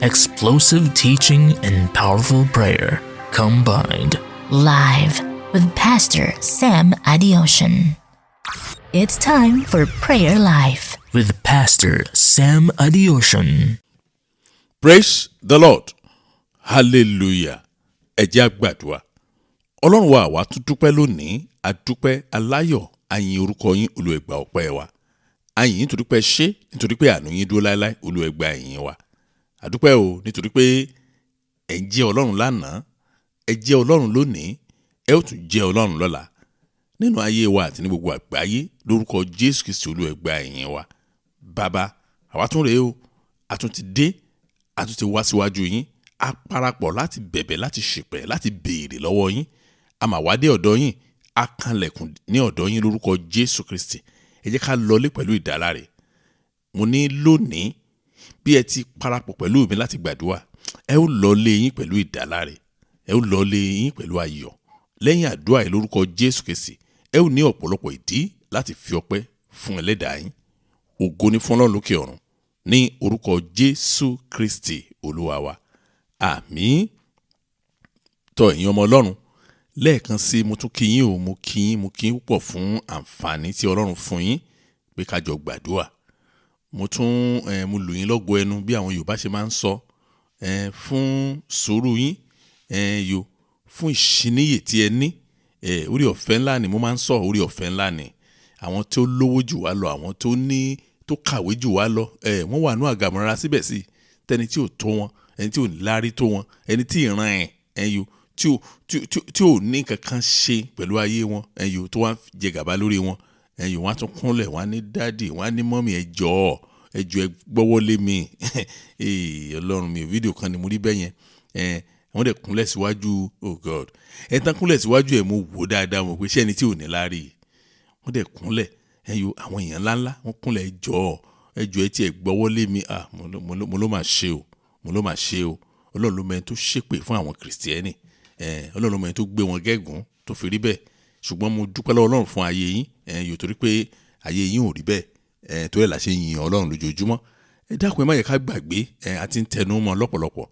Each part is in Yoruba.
Explosive teaching and powerful prayer combined. Live with Pastor Sam Adeosun. It's time for Prayer Life. With Pastor Sam Adeosun. Praise the Lord. Hallelujah. Ẹ jẹ́ á gbàdúrà. Ọlọ́run wa, àwa tún dúpẹ́ lónìí. A dúpẹ́ aláyọ̀, a yin orúkọ yín. Olúwa, gba ọpẹ́ wa. A yìn nítorí pé ṣé, nítorí pé àánú yín dúró láéláé. Olúwa, gba ìyìn wa. A dúpẹ́ o, nítorí pé ẹ ń jẹ́ Ọlọ́run lánàá, ẹ jẹ́ Ọlọ́run lónìí, ẹ ó tún jẹ́ Ọlọ́run lọ́la nínú ayé wa àti ní gbogbo àgbáyé, lórúkọ Jésù Kristi. Olúwa, gba ìyìn wa. Bàbá, àwa tún rèé o, a tún ti dé, a tún ti wá síwájú yín. A parapọ̀ láti bẹ̀bẹ̀, láti ṣìpẹ̀, láti béèrè lọ́wọ́ yín. A mà wá dé ọ̀dọ̀ yín, a kanlẹ̀kùn ní ọ̀dọ̀ yín lórúkọ Jésù Kristi. Ẹ jẹ́ ká lọlé pẹ̀lú ìdáláre. Mo ní lónìí, bí ẹ ti parapọ̀ pẹ̀lú mi láti gbàdúrà, ẹ ó lọlé yín pẹ̀lú ìdáláre, ẹ ó lọlé yín pẹ̀lú ayọ̀ lẹ́yìn àdúrà yìí lórúkọ Jésù Kristi. Ẹ ó ní ọ̀pọ̀lọpọ̀ ìdí láti fi ọpẹ́ fún Ẹlẹ́dàá yín. Ògo ní fún Ọlọ́run lókè ọ̀run, ní orúkọ Jésù Kristi Olúwa wa, àmín. Tọ́, ẹ̀yin ọmọ Ọlọ́run, lẹ́ẹ̀kan sí, mo tún kí yín o. Mo kí yín, mo kí yín púpọ̀ fún àǹfààní tí Ọlọ́run fún yín pé ká jọ gbàdúrà. Mo tún mo lù yín lọ́gọ ẹnu, bí àwọn Yorùbá ṣe máa ń sọ, fún sùúrù yín, yo fún ìṣíníyè tí ẹ ní. Orí ọ̀fẹ́ ńlá ni mo máa ń sọ, orí ọ̀fẹ́ ńlá ni. Àwọn tó lówó jù wá lọ, àwọn tó ní, tó kàwé jù wá lọ, wọ́n wà ní àgàmọ́ra síbẹ̀ sí tẹni tí ò tó wọn, ẹni tí ò lárí tó wọn, ẹni tí ìran ẹ̀ ẹ yo tí ò ní kankan ṣe pẹ̀lú ayé wọn, ẹ yo tó wá jẹ gàba lórí wọn, ẹ yo wọ́n á tún kúnlẹ̀, wọ́n á ní daddy, wọ́n á ní mummy, ẹ jọ̀ọ́, ẹ jọ̀ọ́, ẹ gbọ́wọ́ lé mi. Ọlọ́run mi, fídíò kan ni mo rí bẹ́ẹ̀ yẹn. Wọ́n dẹ̀ kúnlẹ̀ síwájú. Oh God, ẹ tán kúnlẹ̀ síwájú ẹ̀, mo wò dáadáa, mo pé ṣé ẹni tí ò ní lárí? Wọ́n dẹ̀ kúnlẹ̀, ẹ yo àwọn èèyàn ńláńlá, wọ́n kúnlẹ̀, "Ẹ jọ̀ọ́, ẹ jọ̀ọ́, ẹ tiẹ̀ gbọ́wọ́ lé mi." Ah, mo ló máa ṣe o, mo ló máa ṣe o. Ọlọ́run ló mẹ́ni tó ṣépè fún àwọn Kìrìsìtẹ́nì, Ọlọ́run ló mẹ́ni tó gbé wọn gégùn tó fi rí bẹ́ẹ̀. Ṣùgbọ́n mo dúpẹ́ lọ́wọ́ Ọlọ́run fún ayé yín, yóò torí pé ayé yín ò rí bẹ́ẹ̀, torí ẹ̀ la ṣe ń yin Ọlọ́run lójoojúmọ́. Ẹ dákun, ẹ má yẹ ká gbàgbé, àti ń tẹnu mọ́ lọ́pọ̀lọpọ̀.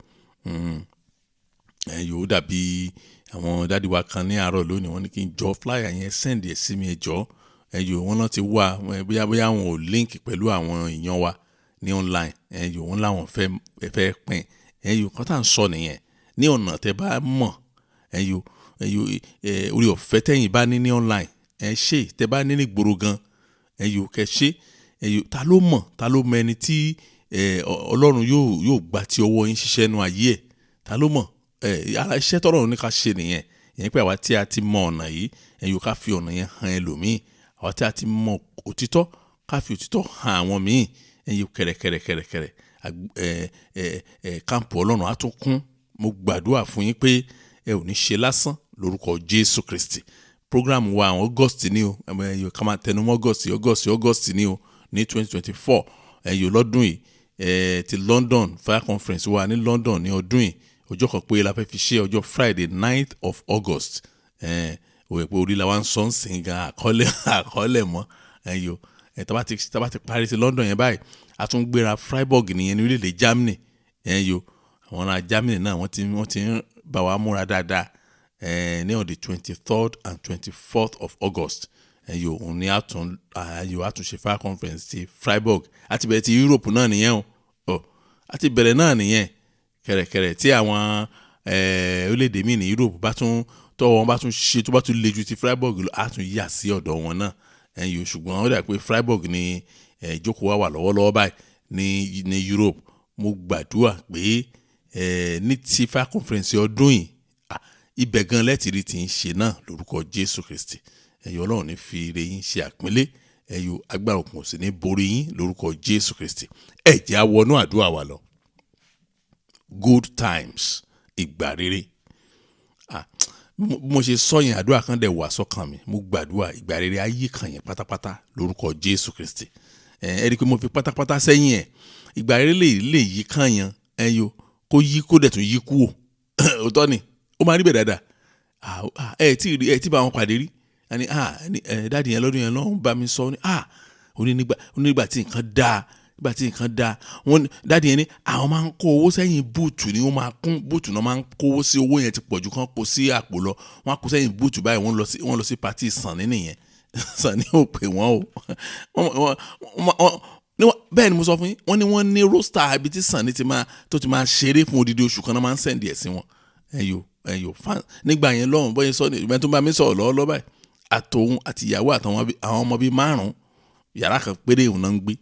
Yóò dàbí àwọn daddy wa kan ní àárọ̀ lónìí, wọ́n ní kí n jọ flyer yẹn, send ẹ̀ sí mi, ẹ jọ. Yóò wọ́n náà ti wá, bóyá àwọn ò link pẹ̀lú àwọn èèyàn wa ní online. Yóò wọ́n láwọn fẹ́ fẹ́ pín. Yóò kọ́ tá à ń sọ nìyẹn, ní ọ̀nà tẹ́ bá mọ̀, ẹ yóò orí ọ̀fẹ́ tẹ́yìn bá ní ní online, ẹ ṣe tẹ́ bá ní ní gbòòrò gan, ẹ yóò kẹ́ ṣe. Ẹ yóò, ta ló mọ̀? Ta ló mọ ẹni tí Ọlọ́run yóò gbà tí ọwọ́ yín ṣiṣẹ́ nu ayé ẹ̀? Ta ló mọ̀? Ara iṣẹ́ tọ́lọ́run ní ká ṣe nìyẹn. Ìyẹn pé àwa tí a ti mọ ọ̀nà yìí, ẹ yóò ká fi ọ̀nà yẹn hàn ẹlòmíì. Àwa tí a ti mọ òtítọ́, ká fi òtítọ́ hàn àwọn míì. Ẹ yóò kẹ̀rẹ̀kẹ̀rẹ̀kẹ̀rẹ̀, ẹ ẹ ẹ camp Ọlọ́run á tún kún. Mo gbàdúrà fún yín pé ẹ ò ní ṣe lásán lórúkọ Jésù Kristi. Program wa àwọn August ní o, ẹ yóò ká máa tẹnu mọ́ August, August, August ní o, ní 2024. Ẹ yóò lọ́dún yìí, ti London Fire Conference wa ní London ní ọdún yìí, ọjọ́ kan pé la fẹ́ fi ṣe, ọjọ́ Friday, 9th of August. Òye pé orí la wá ń sọ ń sìn gan, àkọọ́lẹ̀ mọ́. Ẹ yo tá bá ti parí sí London yẹn báyìí, a tún gbéra Freiburg nìyẹn ní orílẹ̀-èdè Germany. Ẹ yo àwọn ará Germany náà, wọ́n ti ń bá wa múra dáadáa. Ní on the 23rd and 24th of August, ẹ yo òun ni a tún ayò àtúnṣe Fire Conference ti Freiburg. Àti bẹ̀rẹ̀ ti Europe náà nìyẹn o. Ọ àti bẹ̀rẹ̀ náà nìyẹn kẹ̀rẹ̀kẹ̀rẹ̀, tí àwọn orílẹ̀-èdè míì ní Europe bá tún tọ́wọ́ wọn bá tún ṣe, tó bá tún le ju ti Freiburg lọ, á tún yà sí ọ̀dọ̀ wọn náà. Ẹ̀yìn, ṣùgbọ́n ó dà pé Freiburg ní ìjókòó wa wà lọ́wọ́lọ́wọ́ báyìí ní Europe. Mo gbàdúrà pé ní ti Fire Conference ọdún yìí, ibẹ̀ gan lẹ́tìrí tí ń ṣe náà lórúkọ Jésù Kristi. Ẹ̀yin Ọlọ́run ní fi ire yín ṣe àpínlẹ̀. Ẹ̀yin agbára òkùnkùn sì ní borí yín lórúkọ Jésù Kristi. Ẹ jẹ́ á wọnú àdúrà wa lọ. Good times, ìgbà rere. Bí mo ṣe sọ yẹn, àdúrà kan dẹ̀ wà sọ́kàn mi. Mo gbàdúrà, ìgbà rere ayé kan yẹn pátápátá lórúkọ Jésù Kristi. Ẹ rí i pé mo fi pátápátá sẹ́yìn ẹ̀. Ìgbà rere lè yí kàn yẹn, ẹ yo kó yí, kó dẹ̀ tún yí kú o. Òótọ́ ni, ó máa rí bẹ́ẹ̀ dáadáa. Ẹ tí rí, ẹ tí bá wọn pàdé rí ẹni, ẹ daddy yẹn lọ́dún yẹn lọ́n bá mi sọ ní, ó ní nígbà tí nǹkan dáa. Nígbà tí nǹkan da, wọ́n daddy yẹn ní àwọn máa ń kó owó sẹ́yìn boot ni. Wọ́n máa kún boot náà, máa ń kó owó sí. Owó yẹn ti pọ̀jù kán kó sí àpò lọ, wọ́n á kó sẹ́yìn boot báyìí. Wọ́n lọ sí party Sunny nìyẹn. Sunny ò pè wọ́n o. Bẹ́ẹ̀ ni mo sọ fún yín. Wọ́n ní wọ́n ní roster ibi tí Sunny ti máa tó ti máa ṣeré fún odidi oṣù kan náà, máa ń send ẹ̀ sí wọn. Ẹ̀yọ ẹ̀yọ fan nígbà yẹn lọ́hùn bọ́yẹ sọ ní ìgbà tó bá mi sọ̀rọ̀ lọ́wọ́ báyìí, àtòun àti ìyàwó àtàwọn àwọn ọmọ bíi márùn-ún, yàrá kan péré òun náà ń gbé,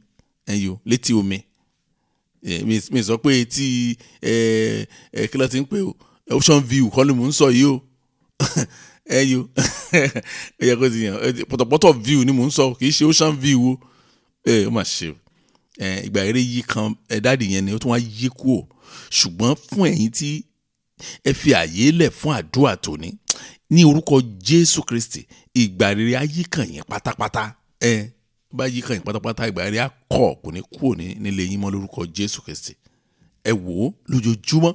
ẹ̀yọ, létí omi. Mi sọ pé etí ẹ ẹ kí ló ti ń pè o, ocean view kọ́ ni mò ń sọ yìí o. Ẹ̀yọ, ẹ yẹ kó ti yàn, pọ̀tọ̀pọ̀tọ̀ view ni mò ń sọ, kì í ṣe ocean view o. Ẹ ó mà ṣe o. Ìgbà eré yí kan ẹ daddy yẹn ni ó tún wá yí kú o. Ṣùgbọ́n fún ẹ̀yin tí ẹ fi àyè lẹ̀ fún àdúrà tòní, ní orúkọ Jésù Kristi, ìgbà rere á yí kàn yín pátápátá. Ẹ bá yí kàn yín pátápátá, ìgbà rere á kọ̀, kò ní kúrò ní nílé yín mọ́ lórúkọ Jésù Kristi. Ẹ wò ó, lójoojúmọ́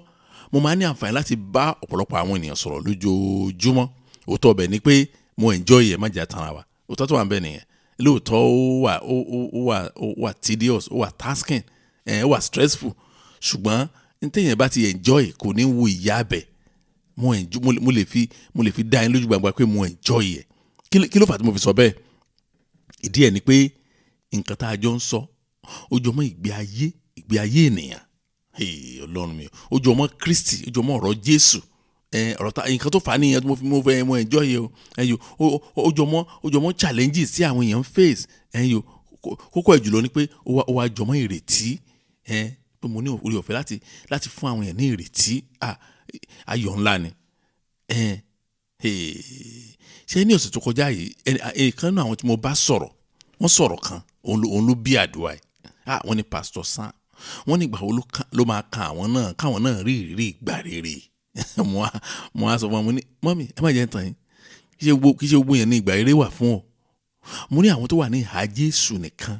mo máa ń ní àǹfààní láti bá ọ̀pọ̀lọpọ̀ àwọn ènìyàn sọ̀rọ̀ lójoojúmọ́. Òótọ́ ọbẹ̀ ni pé mo enjoy ẹ̀, má jẹ́ àtàrà wa. Òótọ́ tó wà ń bẹ̀ nìyẹn. Lóòótọ́ ó wà tedious, ó wà tasking, ẹ̀ ó wà stressful, ṣùgbọ́n ntẹ̀yìn bá ti enjoy, kò ní wo ìyá bẹ̀. Mo enjoy, mo lè fi dá yín lójú gbangba pé mo enjoy ẹ̀. Kí ló fà tí mo fi sọ bẹ́ẹ̀? Ìdí ẹ̀ ni pé nǹkan tá a jọ ń sọ, ó jọ mọ́ ìgbé ayé ènìyàn. Ọlọ́run mi, ó jọ mọ́ Kristi, ó jọ mọ́ ọ̀rọ̀ Jésù. Ọ̀rọ̀ ta nǹkan tó fà á nìyẹn tí mo fi mo fẹ́ mo enjoy ẹ o. Ẹ yo, ó jọ mọ́ challenges tí àwọn èèyàn ń face. Ẹ yo, kókó ẹ̀ jùlọ ni pé ó wá jọ mọ́ ìrètí, ẹ pé mo ní oore ọ̀fẹ́ láti fún àwọn èèyàn ní ìrètí. Ayọ̀ ńlá ni. Ẹ ṣé ní ọ̀sẹ̀ tó kọjá yìí, ẹnìkan náà, àwọn tí mo bá sọ̀rọ̀, wọ́n sọ̀rọ̀ kan, òun ló bí àdúrà ẹ̀. Wọ́n ní, "Pastor Sam," wọ́n ní, "ìgbà wo ló máa kan àwọn náà, káwọn náà rí ìrírí ìgbà rere?" Mo wá sọ fún wọn, mo ní, "Mummy, ẹ má jẹ́ tàn yín, kì í ṣe gbogbo yẹn ní ìgbà rere wà fún ọ." Mo ní àwọn tó wà ní ìhà Jésù nìkan,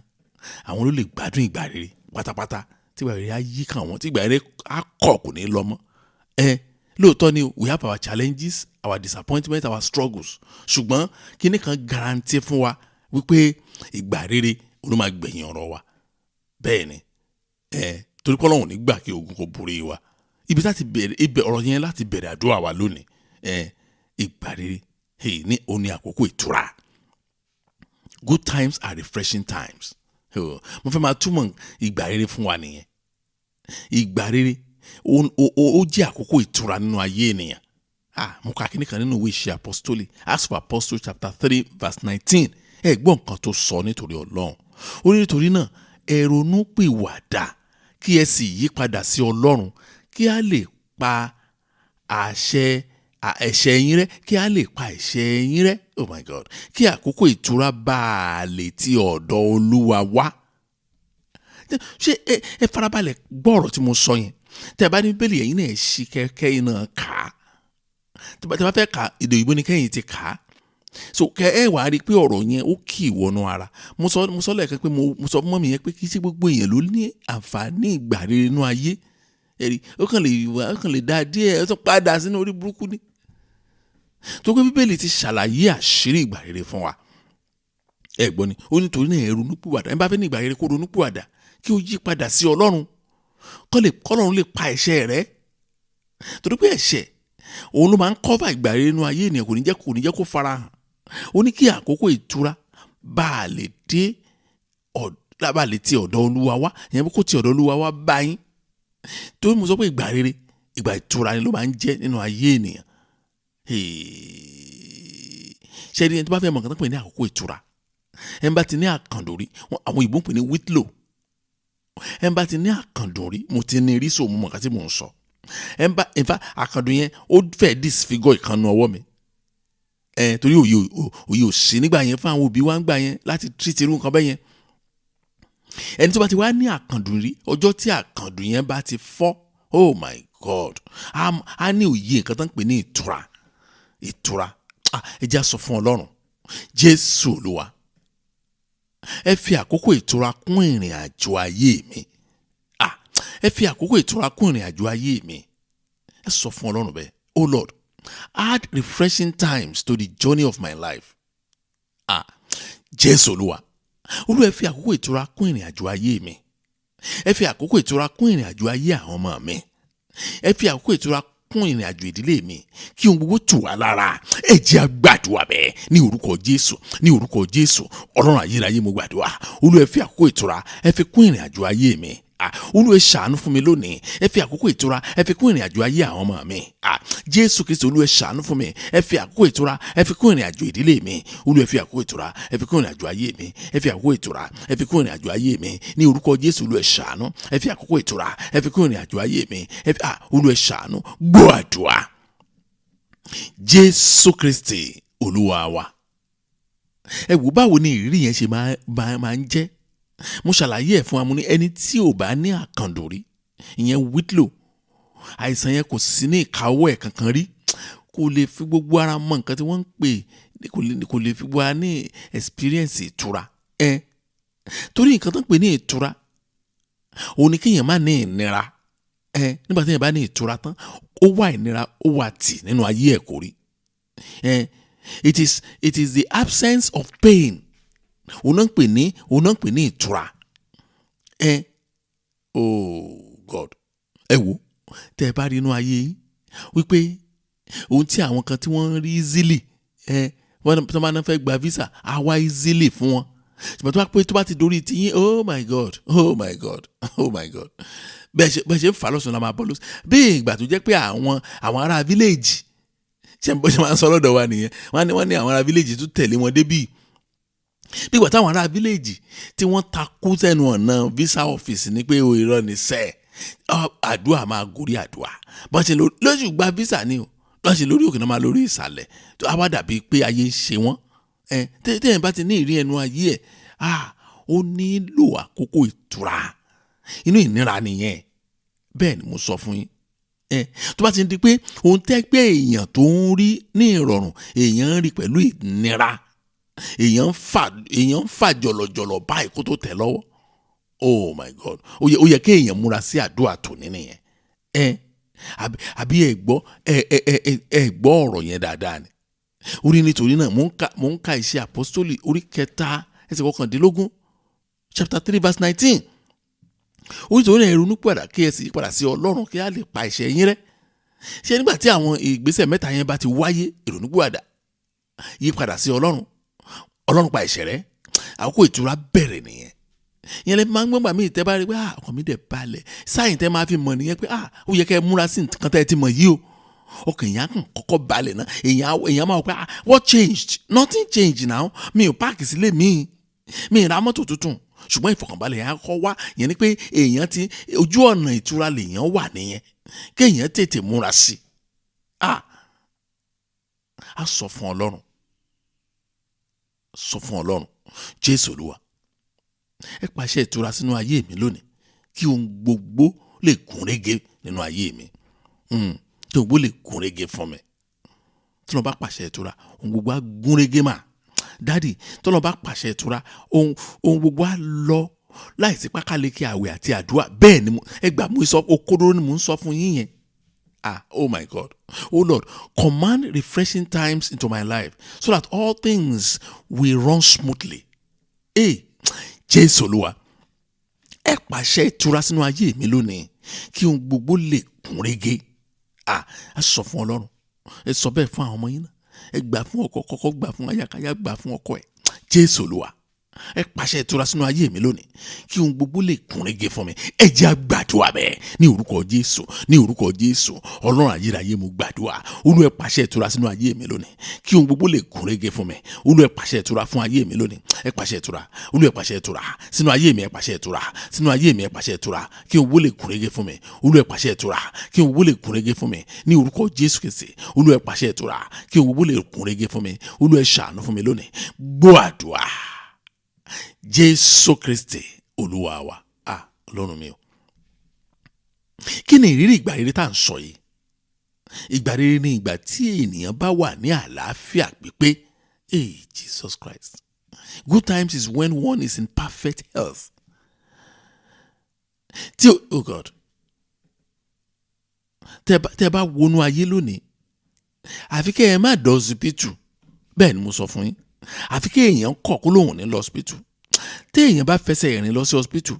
àwọn ló lè gbádùn ìgbà rere pátápátá, tí ìgbà rere á yí kàn wọ́n, tí ìgbà rere á kọ̀, kò ní lọ mọ́. Ẹ lóòótọ́ ni we have our challenges, our disappointments, our struggles, ṣùgbọ́n kíní kan guarantee fún wa wípé ìgbà rere ló máa gbẹ̀yìn ọ̀rọ̀ wa. Bẹ́ẹ̀ ni ẹ, torí pé Ọlọ́run ò ní gbà kí ogun kó borí wa. Ibi láti bẹ̀rẹ̀ ibẹ̀ ọ̀rọ̀ yẹn, láti bẹ̀rẹ̀ àdúrà wa lónìí, ẹ ìgbà rere, hey, ní òní àkókò ìtura. Good times are refreshing times. Oh, mo fẹ́ máa túmọ̀ ìgbà rere fún wa nìyẹn. Ìgbà rere ó jẹ́ àkókò ìtura nínú ayé ènìyàn. Mo kà kíní kan nínú ìwé Ìṣe Apostoli, Acts of Apostles chapter 3 verse 19. Ẹ gbọ́ nǹkan tó sọ. Nítorí Ọlọ́run, ó ní, "Nítorí náà, ẹ ronú pìwàdà, kí ẹ sì yí padà sí Ọlọ́run, kí a lè pa àṣẹ ẹ̀ṣẹ̀ yín rẹ́, kí a lè pa ẹ̀ṣẹ̀ yín rẹ́, oh my God, kí àkókò ìtura bá a lè ti ọ̀dọ̀ Olúwa wá." Ṣé ẹ farabalẹ̀ gbọ́ ọ̀rọ̀ tí mo sọ yẹn? Tẹ́ ẹ bá ní Bíbélì, ẹ̀yin náà ẹ ṣí kẹ́kẹ́ yín náà kà á. Tẹ́ bá fẹ́ kà, èdè òyìnbó ni kẹ́yìn ti kà á. So kẹ ẹ wàá rí i pé ọ̀rọ̀ yẹn, ó kì í wọnú ara. Mo sọ lẹ́ẹ̀kan pé mo sọ fún mummy yẹn pé kì í ṣe gbogbo èèyàn ló ní àǹfààní ìgbà rere nínú ayé. Ẹ̀rí ó kàn lè dá díẹ̀, ó tún padà sínú orí burúkú ni, tó pé Bíbélì ti ṣàlàyé àṣírí ìgbà rere fún wa. Ẹ gbọ́ ni, ó nítorí náà, ẹ ronúpìwàdà. Ẹ bá fẹ́ ní ìgbà rere, kó ronúpìwàdà, kí ó yí padà sí Ọlọ́run, kọ́lọ́run lè pa ẹ̀ṣẹ̀ rẹ̀, torí pé ẹ̀ṣẹ̀ òun ló máa ń cover ìgbà rere nínú ayé ènìyàn, kò ní jẹ́ kó farahàn. Ó ní kí àkókò ìtura bá a lè ti ọ̀dọ̀ Olúwa wá, ìyẹn kó ti ọ̀dọ̀ Olúwa wá bá yín. Torí mo sọ pé ìgbà rere, ìgbà ìtura ni ló máa ń jẹ́ nínú ayé ènìyàn. Ṣé ẹni tó bá fẹ́ mọ̀ nǹkan tó ń pè ní àkókò ìtura, ẹni bá ti ní àkàndùn rí, àwọn òyìnbó ń pè ní whitlow. Ẹni bá ti ní àkàndùn rí, mo ti ní rí, so mo mọ̀ nǹkan tí mò ń sọ. Ẹni bá, in fact, àkàndùn yẹn, ó fẹ́ disfigure ìkànnù ọwọ́ mi ẹ, torí òye ò sí nígbà yẹn fún àwọn òbí wa ń gbà yẹn láti treat irú nǹkan bẹ́ẹ̀ yẹn. Ẹni tó bá ti wá ní àkàndùn rí, ọjọ́ tí àkàndùn yẹn bá ti fọ́, oh my God, á ní òye nǹkan tó ń pè ní ìtura. Ìtura. Ẹ jẹ́ á sọ fún Ọlọ́run. Jésù Olúwa, ẹ fi àkókò ìtura kún ìrìn àjò ayé mi. Ẹ fi àkókò ìtura kún ìrìn àjò ayé mi. Ẹ sọ fún Ọlọ́run bẹ́ẹ̀. Oh Lord, add refreshing times to the journey of my life. Jésù Olúwa, Olúwa, ẹ fi àkókò ìtura kún ìrìn àjò ayé mi. Ẹ fi àkókò ìtura kún ìrìn àjò ayé àwọn ọmọ mi. Ẹ fi àkókò ìtura kún ìrìn àjò ìdílé mi, kí ohun gbogbo tù wá lára. Ẹ jẹ́ á gbàdúrà bẹ́ẹ̀ ní orúkọ Jésù, ní orúkọ Jésù. Ọlọ́run ayérayé, mo gbàdúrà. Olú, ẹ fi àkókò ìtura, ẹ fi kún ìrìn àjò ayé mi. Olú, ẹ ṣàánú fún mi lónìí. Ẹ fi àkókò ìtura, ẹ fi kún ìrìn àjò ayé àwọn ọmọ mi. Jésù Kristi, Olú, ẹ ṣàánú fún mi. Ẹ fi àkókò ìtura, ẹ fi kún ìrìn àjò ìdílé mi. Olú, ẹ fi àkókò ìtura, ẹ fi kún ìrìn àjò ayé mi. Ẹ fi àkókò ìtura, ẹ fi kún ìrìn àjò ayé mi ní orúkọ Jésù. Olú, ẹ ṣàánú. Ẹ fi àkókò ìtura, ẹ fi kún ìrìn àjò ayé mi. Ẹ fi Olú, ẹ ṣàánú. Gbọ́ àdúrà, Jésù Kristi Olúwa wa. Ẹ wò, báwo ni ìrírí yẹn ṣe máa ń jẹ́? Mo ṣàlàyé ẹ̀ fún wa. Mo ní ẹni tí ò bá ní àkàndùn rí, ìyẹn whitlow, àìsàn yẹn kò sí ní ìkáwọ́ ẹ̀ kankan rí, kò lè fi gbogbo ara mọ nǹkan tí wọ́n ń pè, kò lè fi gbogbo ara ní experience ìtura ẹ, torí nǹkan tó ń pè ní ìtura òun ni kéèyàn má ní ìnira ẹ. Nígbà téèyàn bá ní ìtura tán, ó wà ìnira, ó wà tì nínú ayé ẹ̀ kò rí ẹ. It is the absence of pain òun náà ń pè ní ìtura ẹ. Oh God, ẹ wo, tẹ ẹ bá rí inú ayé yín wípé ohun tí àwọn kan tí wọ́n ń rí easily ẹ, wọ́n tó máa ń fẹ́ gba visa, á wá easily fún wọn, ṣùgbọ́n tó bá pé tó bá ti dorí tiyín, oh my God, oh my God, oh my God, bẹ́ẹ̀ ṣe ń fà lọ́sùn la máa bọ́ lọ́sùn, bí ìgbà tó jẹ́ pé àwọn ará village ṣe ń bọ́ ṣe máa ń sọ lọ́dọ̀ wa nìyẹn. Wọ́n ní àwọn ará village tún tẹ̀lé wọn débì, bí ìgbà táwọn ará village tí wọ́n takú sẹ́nu ọ̀nà visa office ní pé o irọ́ ni sẹ́ẹ̀. Àdúrà máa gorí àdúrà, bọ́n ṣe lóṣù gba visa ni o, bọ́n ṣe lórí òkè náà máa lórí ìsàlẹ̀ tó a wá dàbí pé ayé ń ṣe wọ́n ẹ. Tẹ́yìn bá ti ní ìrí ẹnu ayé ẹ̀, ó nílò àkókò ìtura inú ìnira nìyẹn. Bẹ́ẹ̀ ni mo sọ fún yín ẹ. Tó bá ti di pé òun tẹ́ pé èèyàn tó ń rí ní ìrọ̀rùn, èèyàn ń rí pẹ̀lú ìnira, èèyàn ń fà jọ̀lọ̀jọ̀lọ̀ báyìí kó tó tẹ̀ lọ́wọ́, oh my God, ó yẹ kéèyàn múra sí àdúrà tòní nìyẹn ẹ. Àbí ẹ gbọ́ ẹ ẹ ẹ ẹ gbọ́ ọ̀rọ̀ yẹn dáadáa ni. Orí nítorí náà, mò ń ka Iṣẹ́ Àpọ́sítélì orí 3 ẹsẹ̀ 19, chapter 3 verse 19. Orí torí náà, ẹ ronú padà, kí ẹ sì padà sí Ọlọ́run, kí á lè pa ẹ̀ṣẹ̀ yín rẹ́. Ṣé nígbà tí àwọn ìgbésẹ̀ mẹ́ta yẹn bá ti wáyé, ìrònúpìwàdà, yí padà sí Ọlọ́run, Ọlọ́run pa ẹ̀ṣẹ̀ rẹ́, àkókò ìtura bẹ̀rẹ̀ nìyẹn. Ìyẹn lè máa ń gbọ́ngbà míì tẹ́ bá rí pé, ah, ọkàn mi dẹ̀ balẹ̀. Sáyìn tẹ́ máa fi mọ̀ nìyẹn pé, ah, ó yẹ kẹ́ ẹ múra sí nǹkan tẹ́ ẹ ti mọ̀ yìí o. Ọkàn èèyàn kàn kọ́kọ́ balẹ̀ náà. Èèyàn máa wọ pé, ah, what changed? Nothing changed now. Mi ò park sílé mi, mi ì ra mọ́tò tuntun, ṣùgbọ́n ìfọ̀kànbalẹ̀ yẹn á kọ́ wá. Yẹn ni pé èèyàn ti ojú ọ̀nà ìtura lèèyàn wà nìyẹn. Kéèyàn tètè múra sí i. Ah, á sọ fún Ọlọ́run, sọ fún Ọlọ́run. Jésù Olúwa, ẹ pàṣẹ ìtura sínú ayé mi lónìí, kí ohun gbogbo lè gún régé nínú ayé mi, kí ohun gbogbo lè gún régé fún mi. Tí wọ́n bá pàṣẹ ìtura, ohun gbogbo á gún régé mà. Daddy, tí wọ́n bá pàṣẹ ìtura, ohun gbogbo á lọ láìsí pákáleke àwẹ̀ àti àdúrà. Bẹ́ẹ̀ ni ẹ gbà mú sọ, okòdó ni mò ń sọ fún yín yẹn. Ah, oh my God. Oh Lord, command refreshing times into my life so that all things will run smoothly. Hey, Jésù Olúwa, ẹ pàṣẹ ìtura sínú ayé mi lónìí, kí ohun gbogbo lè gún régé. Ah, ẹ sọ fún Ọlọ́run. Ẹ sọ bẹ́ẹ̀ fún àwọn ọmọ yín náà. Ẹ gbà fún ọkọ, kọ́kọ́ gbà fún ayákáyá, gbà fún ọkọ ẹ̀. Jésù Olúwa, ẹ pàṣẹ ìtura sínú ayé mi lónìí, kí ohun gbogbo lè gún régé fún mi. Ẹ jẹ́ á gbàdúrà bẹ́ẹ̀ ní orúkọ Jésù, ní orúkọ Jésù. Ọlọ́run ayérayé, mo gbàdúrà. Olú, ẹ pàṣẹ ìtura sínú ayé mi lónìí, kí ohun gbogbo lè gún régé fún mi. Olú, ẹ pàṣẹ ìtura fún ayé mi lónìí. Ẹ pàṣẹ ìtura. Olú, ẹ pàṣẹ ìtura sínú ayé mi. Ẹ pàṣẹ ìtura sínú ayé mi. Ẹ pàṣẹ ìtura kí ohun gbogbo lè gún régé fún mi. Olú, ẹ pàṣẹ ìtura kí ohun gbogbo lè gún régé fún mi ní orúkọ Jésù Kristi. Olú, ẹ pàṣẹ ìtura kí ohun gbogbo lè gún régé fún mi. Olú, ẹ ṣàánú fún mi lónìí. Gbọ́ àdúrà, Jésù Kristi Olúwa wa. Ah, Ọlọ́run mi o, kí ni ìrírí ìgbà rere tá à ń sọ yìí? Ìgbà rere ni ìgbà tí ènìyàn bá wà ní àlàáfíà pípé. Hey, Jesus Christ, good times is when one is in perfect health. Tí o, oh God, tẹ́ bá wọnú ayé lónìí, àfi kẹ́ ẹ má dọ̀ ọsibítù. Bẹ́ẹ̀ ni mo sọ fún yín. Àfi kí èèyàn kọ̀ kó lóun ní lọ hospital. Téèyàn bá fẹsẹ̀ rìn lọ sí hospital.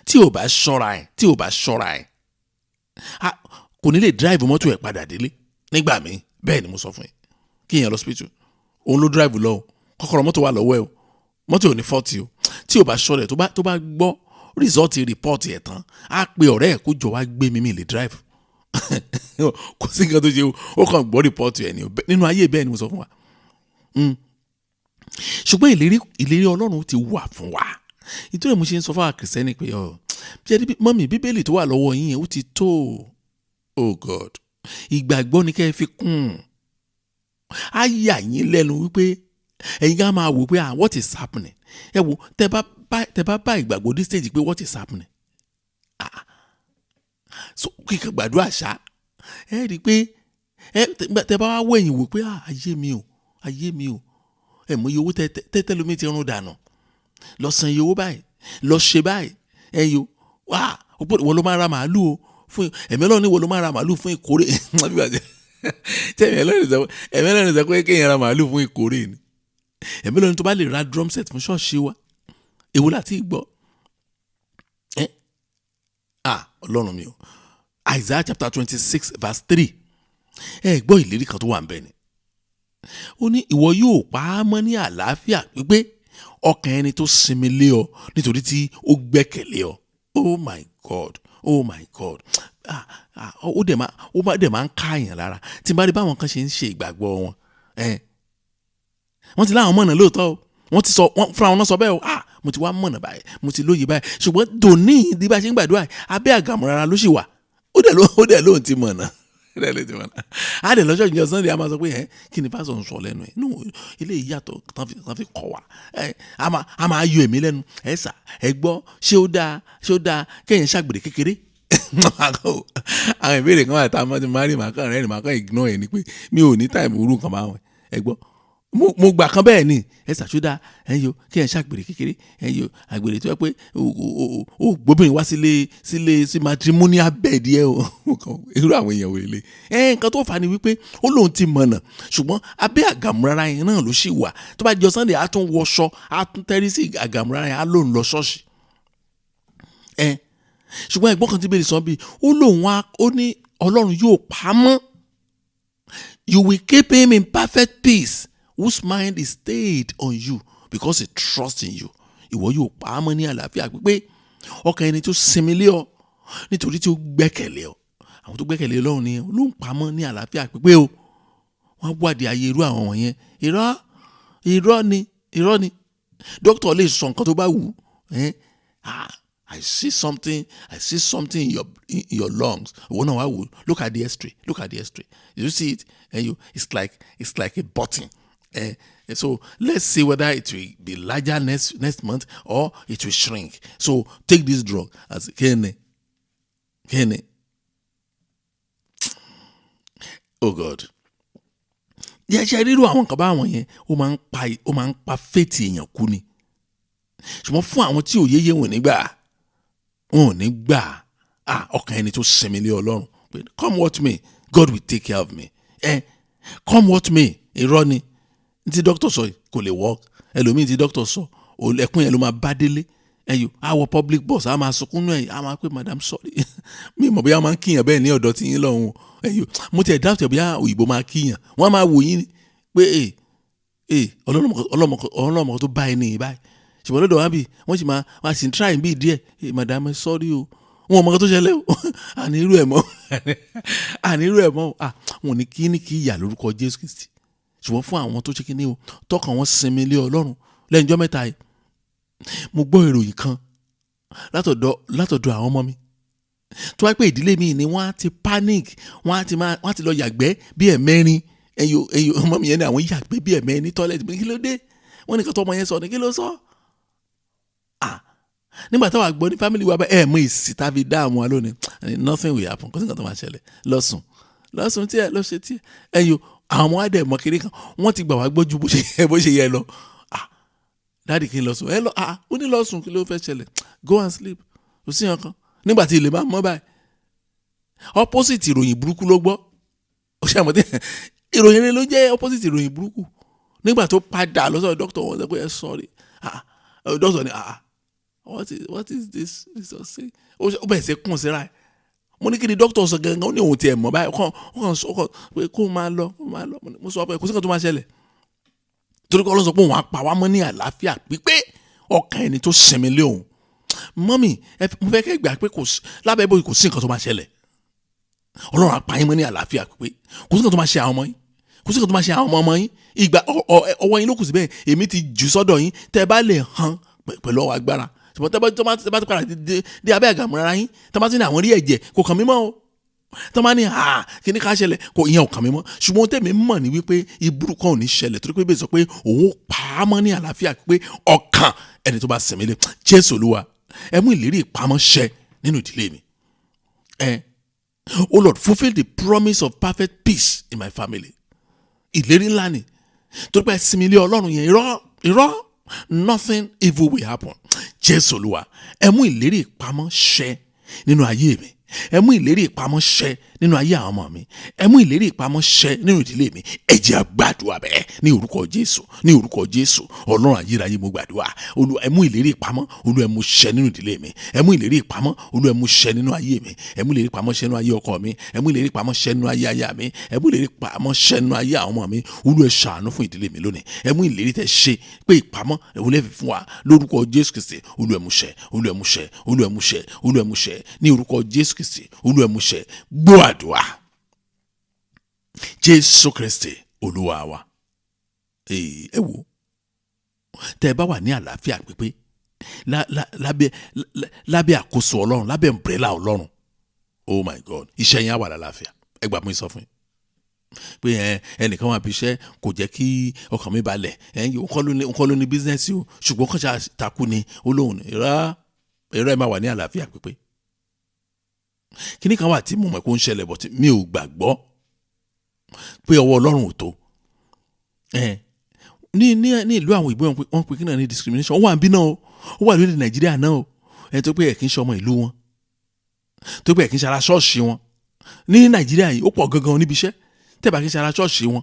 Tí ò bá ṣọ́ra ẹ̀, tí ò bá ṣọ́ra ẹ̀, kò ní lè drive mọ́tò ẹ̀ padà délé nígbà míì. Bẹ́ẹ̀ ni mo sọ fún yín. Kí èèyàn lọ hospital, òun ló drive lọ o, kọ́kọ́rọ́ mọ́tò wà lọ́wọ́ ẹ̀ o, mọ́tò ò ní fault o. Tí ò bá ṣọ́ra ẹ̀, tó bá gbọ́ result report ẹ̀ tán, á pe ọ̀rẹ́ ẹ̀ kó jọ wá gbé mi, mi lè drive. Kò sí nǹkan tó ṣe o, ó kàn gbọ́ report ẹ̀ ni o. Nínú ayé bẹ́ẹ̀ ni mo sọ fún wa. Ṣùgbọ́n ìlérí Ọlọ́run ti wà fún wa. Nítorí mo ṣe ń sọ fún àwọn Kìrìsìtẹ́nì pé ọ mọ́mì, Bíbélì tó wà lọ́wọ́ yín yẹn ó ti tó. Oh God, ìgbàgbọ́ ni kẹ́ ẹ fi kún un. Á yà yín lẹ́nu wípé ẹ̀yin ká máa wò pé, ah, what is happening? Ẹ wo, tẹ bá bá ìgbàgbọ́ dé stage pé what is happening? Ah, so kíkẹ́ gbàdúrà ṣá, ẹ rí i pé tẹ bá wá wẹ̀yìn wò pé, ah, ayé mi o, ayé mi o, ẹ mọ iye owó tẹ́tẹ́ lómi ti rún dànù, lọ san iye owó báyìí, lọ ṣe báyìí, ẹ yo wá, wọ́n ló máa ra màálù o fún ẹ̀mí Ọlọ́run ní wọ́n ló máa ra màálù fún ìkórè. Ẹ̀mí Ọlọ́run sọ pé kéèyàn ra màálù fún ìkórè ni. Ẹ̀mí Ọlọ́run tó bá lè ra drum set fún ṣọ́ọ̀ṣì wa, èwo láti gbọ́ ẹ́? Ah, Ọlọ́run mi o. Isaiah chapter 26 verse 3, ẹ gbọ́ ìlérí kan tó wà ń bẹ̀ ni. Ó ní ìwọ yóò pa á mọ́ ní àlàáfíà pípé, ọkàn ẹni tó sinmi lé ọ, nítorí tí ó gbẹ́kẹ̀lé ọ. Oh my God, oh my God. Ah ah, ó dẹ̀ máa ó dẹ̀ máa ń káàyàn lára tí n bá rí báwọn kan ṣe ń ṣe ìgbàgbọ́ wọn. Wọ́n ti láwọn mọ̀nà lóòótọ́ o, wọ́n ti sọ, wọ́n fúnra wọn náà sọ bẹ́ẹ̀ o, ah, mo ti wá mọ̀nà báyìí, mo ti lóye báyìí. Ṣùgbọ́n dòní bí bá ṣe ń gbàdúrà, abẹ́ àgàmúrara ló ṣì wà. Ó dẹ̀ lóun ti mọ̀nà, ó dẹ̀ lóun ti mọ̀nà. Á dẹ̀ lọ́jọ́ ìjọ Sunday, a máa sọ pé ẹ kí ni pásọ̀ ń sọ lẹ́nu ẹ̀ nù, ilé ìyàtọ̀ tán fi kọ̀ wá. Ẹ a máa yọ èmi lẹ́nu. Ẹ sà, ẹ gbọ́, ṣé ó dáa kéèyàn ṣàgbèrè kékeré? Àwọn ìbéèrè kan wà tá a máa ti máa rí, màá kàn rẹ́rìn, màá kàn ignore ẹ̀ ni pé mi ò ní time irú nǹkan máa wọ̀n. Ẹ gbọ́, mo gbà kan bẹ́ẹ̀ ni. Ẹ ṣàṣúdà ẹ yo kí ẹ ṣàgbèrè kékeré, ẹ yo àgbèrè tó yẹ pé o gbóbìnrin wá sílé sí matrimonial bed yẹ o. Irú àwọn èèyàn wò lè ẹ? Nǹkan tó fà á ni wípé ó lóun ti mọ̀nà, ṣùgbọ́n abẹ́ àgàmúrara yẹn náà ló ṣì wà. Tó bá jọ Sunday, á tún wọṣọ, á tún tẹ́rí sí àgàmúrara yẹn, á lóun lọ ṣọ́ọ̀ṣì ẹ. Ṣùgbọ́n ẹ̀gbọ́n kan tí bẹ́ẹ̀ sọ bíi ó lóun wá, ó ní Ọlọ́run yóò pa á mọ́. You will keep him in perfect peace whose mind is stayed on you because he trusts in you. Ìwọ yóò pa á mọ́ ní àlàáfíà pípé, ọkàn ẹni tó sinmi lé ọ, nítorí tí ó gbẹ́kẹ̀lé ọ. Àwọn tó gbẹ́kẹ̀lé Ọlọ́run ni ló ń pa mọ́ ní àlàáfíà pípé o. Wọ́n wádìí ayé irú àwọn wọ̀nyẹn, irọ́, irọ́ ni, irọ́ ni. Dókítà lè sọ nǹkan tó bá wù ú. Ah, I see something in your lungs. Ìwọ náà wá wò, look at the X-ray, look at the X-ray, you see it and you it's like a button. So let's see whether it will be larger next month or it will shrink. So take this drug as kene kene. Oh God. Yẹ ṣe ríru àwọn nǹkan báwọn yẹn, ó máa ń pa faith èèyàn kú ni. Ṣùgbọ́n fún àwọn tí òye yé, wọn ò ní gbà, wọn ò ní gbà. Ah, ọkàn ẹni tó sinmi lé Ọlọ́run pé come what may, God will take care of me. Come what may, irọ́ ni tí dókítà sọ kò lè work. Ẹlòmíì tí dókítà sọ, ẹkún yẹn ló máa bá délé. Ẹyọ á wọ public bus, á máa sunkún náà, á máa pé, "Madam, sorry." Mi mọ̀ bóyá máa ń kíyàn bẹ́ẹ̀ ní ọ̀dọ̀ tí yín lọ́hùn. Ẹyọ mo tiẹ̀ dáàtọ̀ ẹ̀ bóyá òyìnbó máa kíyàn, wọ́n á máa wò yín pé ẹ ẹ ọlọ́mọ tó bá ẹ ní báyìí. Ṣùgbọ́n lọ́dọ̀ wá bì, wọ́n sì máa wọ́n á sì ń try bí díẹ̀, "Ẹ madam, sorry o." Wọn ò mọ̀ nǹkan tó ṣẹlẹ̀ o. Àní irú ẹ̀ mọ́, àní irú ẹ̀ mọ́. Ah, wọn ò ní kí ní kí ìyà lórúkọ Jésù Kristi. Ṣùgbọ́n fún àwọn tó ṣe kí ní o, tọkàn wọn sinmi lé Ọlọ́run. Lẹ́yìn ọjọ́ mẹ́ta yìí, mo gbọ́ ìròyìn kan látọ̀dọ̀ àwọn ọmọ mi tó wáá pé ìdílé mi ni wọ́n á ti panic, wọ́n á ti máa wọ́n á ti lọ yàgbẹ́ bí ẹ̀mẹ́rin. Ẹ̀yọ ẹ̀yọ ọmọ mi yẹn ní àwọn yàgbẹ́ bí ẹ̀mẹ́rin ní toilet. Kí ló dé? Wọ́n ní kí ọmọ yẹn sọ ní kí ló sọ. Ah, nígbà táwa gbọ́ ní family wa bá ẹ̀ mọ èsì tá a fi dá àwọn lónìí, nothing will happen, kó sì nǹkan tó máa ṣẹlẹ̀, lọ́sùn lọ́sùn tí ẹ lọ́ ṣe tí ẹ ẹ̀yọ àwọn ọmọ wa dẹ̀ mọ kiri kan, wọ́n ti gbà wá gbọ́ ju bó ṣe yẹ lọ. Ah, daddy, kí n lọ sùn? Ẹ lọ. Ah, ó ní lọ sùn, kí ló fẹ́ ṣẹlẹ̀? Go and sleep, kò sí nǹkan. Nígbà tí ilé máa mọ́ báyìí, opposite ìròyìn burúkú ló gbọ́. Ó ṣe àmọ́tẹ́ ìròyìn rẹ ló jẹ́ opposite ìròyìn burúkú. Nígbà tó padà lọ sọ́dọ̀ dókítà, wọn sọ pé ẹ sorry. Ah, dókítà ni, ah, What is this Jesus say? Ó bẹ̀rẹ̀ sí kún síra ẹ̀. Mo ní kí ni dókítà sọ gangan, ó ní òun tiẹ̀ mọ̀ báyìí, ó kàn sọ pé kó máa lọ, kó máa lọ. Mo sọ pé kò sí nǹkan tó máa ṣẹlẹ̀, torí pé Ọlọ́run sọ pé òun á pa wá mọ́ ní àlàáfíà pípé ọkàn ẹni tó sinmi lé òun. Mọ́mì, mo fẹ́ kẹ́ gbà pé kò sí lábẹ́ bóyá kò sí nǹkan tó máa ṣẹlẹ̀. Ọlọ́run á pa yín mọ́ ní àlàáfíà pípé, kò sí nǹkan tó máa ṣe àwọn ọmọ yín, kò sí nǹkan tó máa ṣe àwọn ọmọ yín. Ìgbà ọwọ́ yín ló kù síbẹ̀, èmi ti jù sọ́dọ̀ yín, tẹ́ bá lè hàn pẹ̀lú ọwọ́ agbára. Ṣùgbọ́n tẹ́ bá ti padà dé abẹ́ àgàmúra yín, tẹ́ bá ti ní àwọn rí ẹ̀jẹ̀ kò kàn mí mọ́ o, tẹ́ bá ní kíní ká ṣẹlẹ̀ kò ìyẹn ò kàn mí mọ́. Ṣùgbọ́n tẹ̀mí mọ̀ ní wípé ìburú kan ò ní ṣẹlẹ̀, torí pé bẹ́ẹ̀ sọ pé òun ó pa á mọ́ ní àlàáfíà pé ọkàn ẹni tó bá sinmi lé Jésù Olúwa. Ẹ mú ìlérí ìpamọ́ ṣẹ nínú ìdílé mi. Oh Lord, fulfil the promise of perfect peace in my family. Ìlérí ńlá ni, torí pé ẹ sinmi lé Ọlọ́run yẹn, irọ́ nothing evil will happen. Jésù Olúwa, ẹ mú ìlérí ìpamọ́ ṣẹ nínú ayé mi, ẹ mú ìlérí ìpamọ́ ṣẹ nínú ayé àwọn ọmọ mi, ẹ mú ìlérí ìpamọ́ ṣẹ nínú ìdílé mi. Ẹ jẹ́ a gbàdúrà bẹ́ẹ̀ ní orúkọ Jésù, ní orúkọ Jésù. Ọlọ́run ayérayé, mo gbàdúrà, Olúwa, ẹ mú ìlérí ìpamọ́, Olúwa, ẹ mú ṣẹ nínú ìdílé mi, ẹ mú ìlérí ìpamọ́, Olúwa, ẹ mú ṣẹ nínú ayé mi, ẹ mú ìlérí ìpamọ́ ṣẹ nínú ayé ọkọ mi, ẹ mú ìlérí ìpamọ́ ṣẹ nínú ayé aya mi, ẹ mú ìlérí ìpamọ́ ṣẹ nínú ayé àwọn ọmọ mi. Olúwa, ẹ ṣàánú fún ìdílé mi lónìí. Ẹ mú ìlérí tẹ́ ṣe pé ìpamọ́ òun lè fi fún wa lórúkọ Jésù Kristi. Olúwa, ẹ mú ṣẹ, Olúwa, ẹ mú ṣẹ, Olúwa, ẹ mú ṣẹ, Olúwa, ẹ mú ṣẹ ní orúkọ Jésù Kristi. Olúwa, ẹ mú ṣẹ. Gbọ́ àdúrà, Jésù Kristi Olúwa wa. Ẹ wo, tẹ́ ẹ bá wà ní àlàáfíà pípé lábẹ́ àkóso Ọlọ́run, lábẹ́ umbrella Ọlọ́run, oh my God, iṣẹ́ yẹn á wà lálàáfíà. Ẹ gbà mí sọ fún yín pé ẹnìkan wà bí iṣẹ́ kò jẹ́ kí ọkàn mi balẹ̀, òun kọ́ ló ní business o, ṣùgbọ́n kàn ṣe takú ni ó lóun ìrá ìrá. Ẹ máa wà ní àlàáfíà pípé. Kíní kan wà tí mo mọ̀ pé ó ń ṣẹlẹ̀ bọ̀ tí mi ò gbàgbọ́ pé ọwọ́ Ọlọ́run ò tó. Ní ìlú àwọn ìbò, wọ́n pe kí náà ní discrimination. Ó wà níbí náà o, ó wà lórí Nàìjíríà náà o. Ẹ tó pé ẹ̀ kì í ṣe ọmọ ìlú wọn, tó pé ẹ̀ kì í ṣe ara ṣọ́ọ̀ṣì wọn. Ní Nàìjíríà yìí, ó pọ̀ gangan níbi iṣẹ́, tẹ́ bá kì í ṣe ara ṣọ́ọ̀ṣì wọn.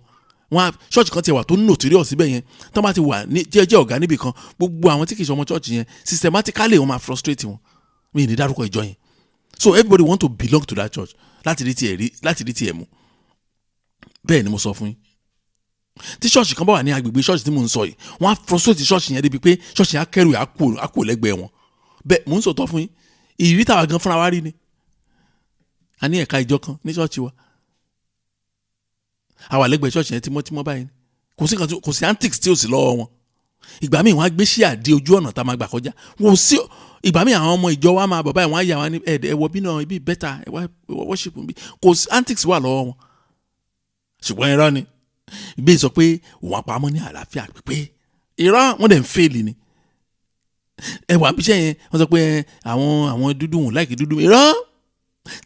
Wọn ṣọ́ọ̀ṣì kan ti wà tó notorious síbẹ̀ yẹn, tó bá ti wà ní jẹ́jẹ́ ọ̀gá níbì kan, gbogbo àwọn tí kì í ṣe ọmọ ṣọ́ọ̀ṣì yẹn, systematically wọ́n máa frustrate wọn. Mi ì ní dárúkọ ìjọ yẹn. So everybody want to belong to that church láti rí tiẹ̀ rí, láti rí tiẹ̀ mú. Bẹ́ẹ̀ ni mo sọ fún yín. Tí ṣọ́ọ̀ṣì kan bá wà ní agbègbè ṣọ́ọ̀ṣì tí mò ń sọ yìí, wọ́n á frustrate ṣọ́ọ̀ṣì yẹn débi pé ṣọ́ọ̀ṣì yẹn á kẹ́rù, á kú lẹ́gbẹ̀ẹ́ wọn. Bẹ́ẹ̀ mò ń sọ̀tọ̀ fún yín, ìrírí tàwa gan fúnra wa rí ni. A ní ẹ̀ka ìjọ kan ní ṣọ́ọ̀ṣì wa, a wà lẹ́gbẹ̀ẹ́ ṣọ́ọ̀ṣì yẹn tímọ́tímọ́ báyìí. Kò sí kan, kò sí antics tí ò sí lọ́wọ́ wọn. Ìgbà míì, wọ́n á gbé ṣíà dé ojú ọ̀nà tá a máa gbà kọjá. Wọ́n sí ìgbà míì, àwọn ọmọ ìjọ wa máa bọ̀ báyìí, wọ́n á yà wá ní ẹ̀wọ̀ bí náà ibi better ẹ wá worship bí. Kò sí antics wà lọ́wọ́ wọn, ṣùgbọ́n irọ́ ni. Ìgbé sọ pé òun apamọ́ ní àlàáfíà pípé, irọ́, wọ́n dẹ̀ ń fail ni. Ẹ wà bíṣẹ́ yẹn, wọ́n sọ pé àwọn dúdú wọn láìkí dúdú. Irọ́,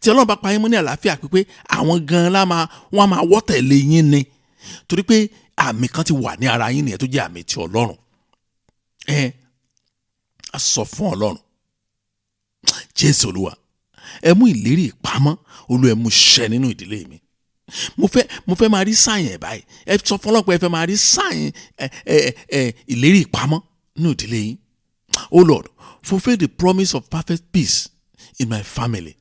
tí Ọlọ́run bá pa yín mọ́ ní àlàáfíà pípé, àwọn gan-an lá máa wọ́n á máa wọ́ tẹ̀lé yín ni, torí pé àmì kan ti wà ní ara yín nìyẹn tó jẹ́ àmì ti Ọlọ́run. Ẹ á sọ fún Ọlọ́run, Jésù Olúwa, ẹ mú ìlérí ìpamọ́, Olúwa, ẹ mú ṣẹ nínú ìdílé mi. Mo fẹ́ máa rí sign ẹ̀ báyìí. Ẹ sọ fún ọlọ́pàá, ẹ fẹ́ máa rí sign ẹ ẹ ẹ ìlérí ìpamọ́ nínú ìdílé yín. Oh Lord, fulfil the promise of perfect peace in my family.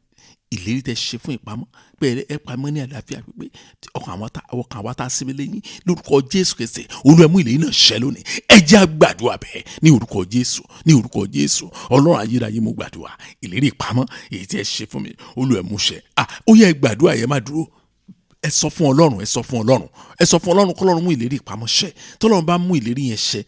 Ìlérí tẹ ṣe fún ìpamọ́ pé ẹ pamọ́ ní àlàáfíà pípé ọkàn àwọn tá a sinmi lẹ́yìn lórúkọ Jésù Kristi, Olúwa, ẹ mú ìlérí náà ṣẹ lónìí. Ẹ jẹ́ á gbàdúrà bẹ́ẹ̀ ní orúkọ Jésù, ní orúkọ Jésù. Ọlọ́run ayérayé, mo gbàdúrà, ìlérí ìpamọ́ èyí tí ẹ ṣe fún mi, Olúwa, ẹ mú ṣẹ. Ah, ó yẹ, ẹ gbàdúrà yẹn, má dúró. Ẹ sọ fún Ọlọ́run, ẹ sọ fún Ọlọ́run, ẹ sọ fún Ọlọ́run kọ́lọ́run mú ìlérí ìpamọ́ ṣẹ. Tọ́lọ́run bá mú ìlérí yẹn ṣẹ,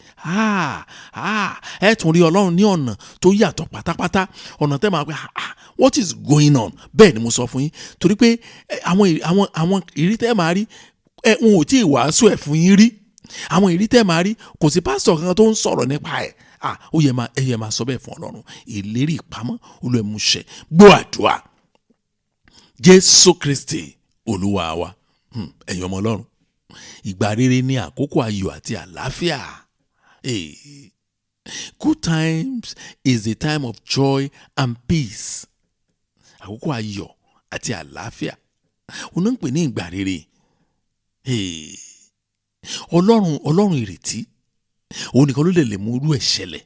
ẹ tún rí Ọlọ́run ní ọ̀nà tó yàtọ̀ pátápátá, ọ̀nà tẹ́ máa pẹ́, "Ah, what is going on?" Bẹ́ẹ̀ ni mo sọ fún yín, torí pé àwọn ìrí tẹ́ máa rí ẹ, wọn ò tí ì wàásù ẹ̀ fún yín rí. Àwọn ìrí tẹ́ máa rí, kò sí pásítọ̀ kankan tó ń sọ̀rọ̀ nípa ẹ̀. Ah, ó yẹ máa, ẹ yẹ máa sọ bẹ́ẹ̀ fún Ọlọ́run, ìlérí ìpamọ́, Olúwa, mú ṣẹ. Gbọ́ àdúrà, Jésù Kristi Olúwa wa. Ẹ̀yin ọmọ Ọlọ́run, ìgbà rere ní àkókò ayọ̀ àti àlàáfíà. Good times is the time of joy and peace. Àkókò ayọ̀ àti àlàáfíà òun náà ń pè ní ìgbà rere. Ọlọ́run, Ọlọ́run ìrètí, òun nìkan ló lè mú irú ẹ̀ ṣẹlẹ̀.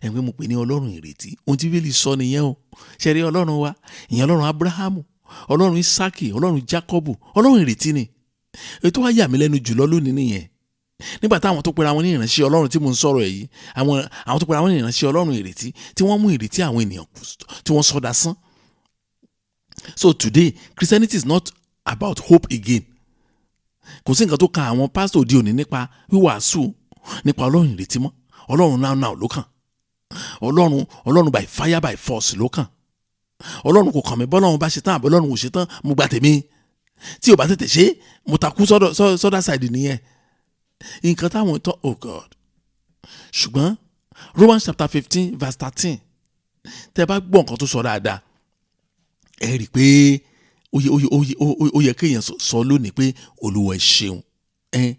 Ẹ̀ pé mo pè ní Ọlọ́run ìrètí. Ohun tí Bíbélì sọ nìyẹn o. Ṣe rí Ọlọ́run wa, ìyẹn Ọlọ́run Abrahamu, Ọlọ́run Isaki, Ọlọ́run Jacobu, Ọlọ́run ìrètí ni. Ètò wa yà mí lẹ́nu jùlọ lónìí nìyẹn. Nígbà táwọn tó pera wọn ní ìránṣẹ́ Ọlọ́run tí mo ń sọ̀rọ̀ èyí, àwọn tó pera wọn ní ìránṣẹ́ Ọlọ́run ìrètí tí wọ́n mú ìrètí àwọn ènìyàn tí wọ́n sọdá sán. So today, Christianity is not about hope again. Kò sí nǹkan tó kan àwọn pásítọ̀ òde òní nípa wíwàásù nípa Ọlọ́run ìrètí mọ́. Ọlọ́run now now ló kàn. Ọlọ́run by fire by force ló kàn. Ọlọ́run kò kàn mí, bọ́lọ́run bá ṣe tán àbí Ọlọ́run ò ṣe tán, mo gba tèmi. Tí o bá tètè ṣe, mo takú sọ́dọ̀ side nìyẹn. Nǹkan táwọn tọ́, oh God. Ṣùgbọ́n Romans chapter 15 verse 13, tẹ́ bá gbọ́ nǹkan tó sọ dáadáa, ẹ rí i pé ó yẹ kéèyàn sọ lónìí pé Olúwa ẹ ṣeun. Ẹ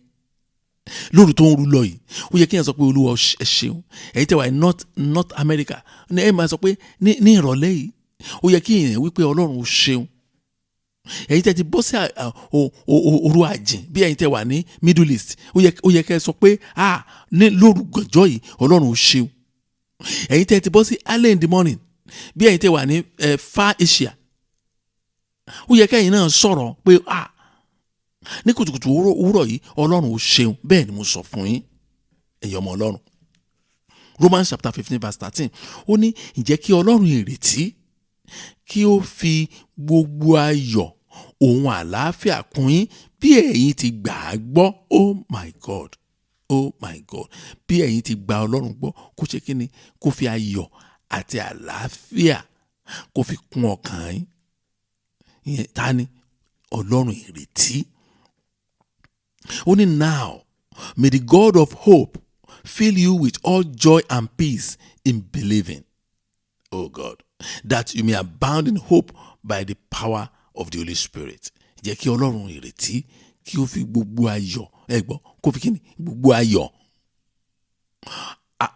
lóru tó ń ru lọ yìí, ó yẹ kéèyàn sọ pé Olúwa ẹ ṣeun. Ẹ̀yin tẹ́ wà ní North America, ẹ máa sọ pé ní ìrọ̀lẹ́ yìí, ó yẹ kéèyàn wí pé Ọlọ́run ó ṣeun. Ẹ̀yin tẹ́ ti bọ́ sí òru àjìn, bí ẹ̀yin tẹ́ wà ní Middle East, ó yẹ kẹ́ sọ pé ní lóru gànjọ́ yìí, Ọlọ́run ó ṣeun. Ẹ̀yin tẹ́ ti bọ́ sí early in the morning, bí ẹ̀yin tẹ́ wà ní Far Asia, ó yẹ kẹ́yin náà sọ̀rọ̀ pé ní kùtùkùtù òwúrọ̀ yìí, Ọlọ́run ó ṣeun. Bẹ́ẹ̀ ni mo sọ fún yín, ẹ̀yin ọmọ Ọlọ́run. Romans chapter 15 verse 13, ó ní ǹjẹ́ kí Ọlọ́run ìrètí kí ó fi gbogbo ayọ̀ òun àlàáfíà kún yín bí ẹ̀yin ti gbà á gbọ́. Oh my God, oh my God. Bí ẹ̀yin ti gba Ọlọ́run gbọ́, kó ṣe kí ni? Kó fi ayọ̀ àti àlàáfíà kó fi kún ọkàn yín. Ìyẹn ta ni? Ọlọ́run ìrètí. Ó ní now may the God of hope fill you with all joy and peace in believing, oh God, that you may abound in hope by the power of the Holy Spirit. Jẹ́ kí Ọlọ́run ìrètí kí ó fi gbogbo ayọ̀, ẹ gbọ́, kó fi kíni? Gbogbo ayọ̀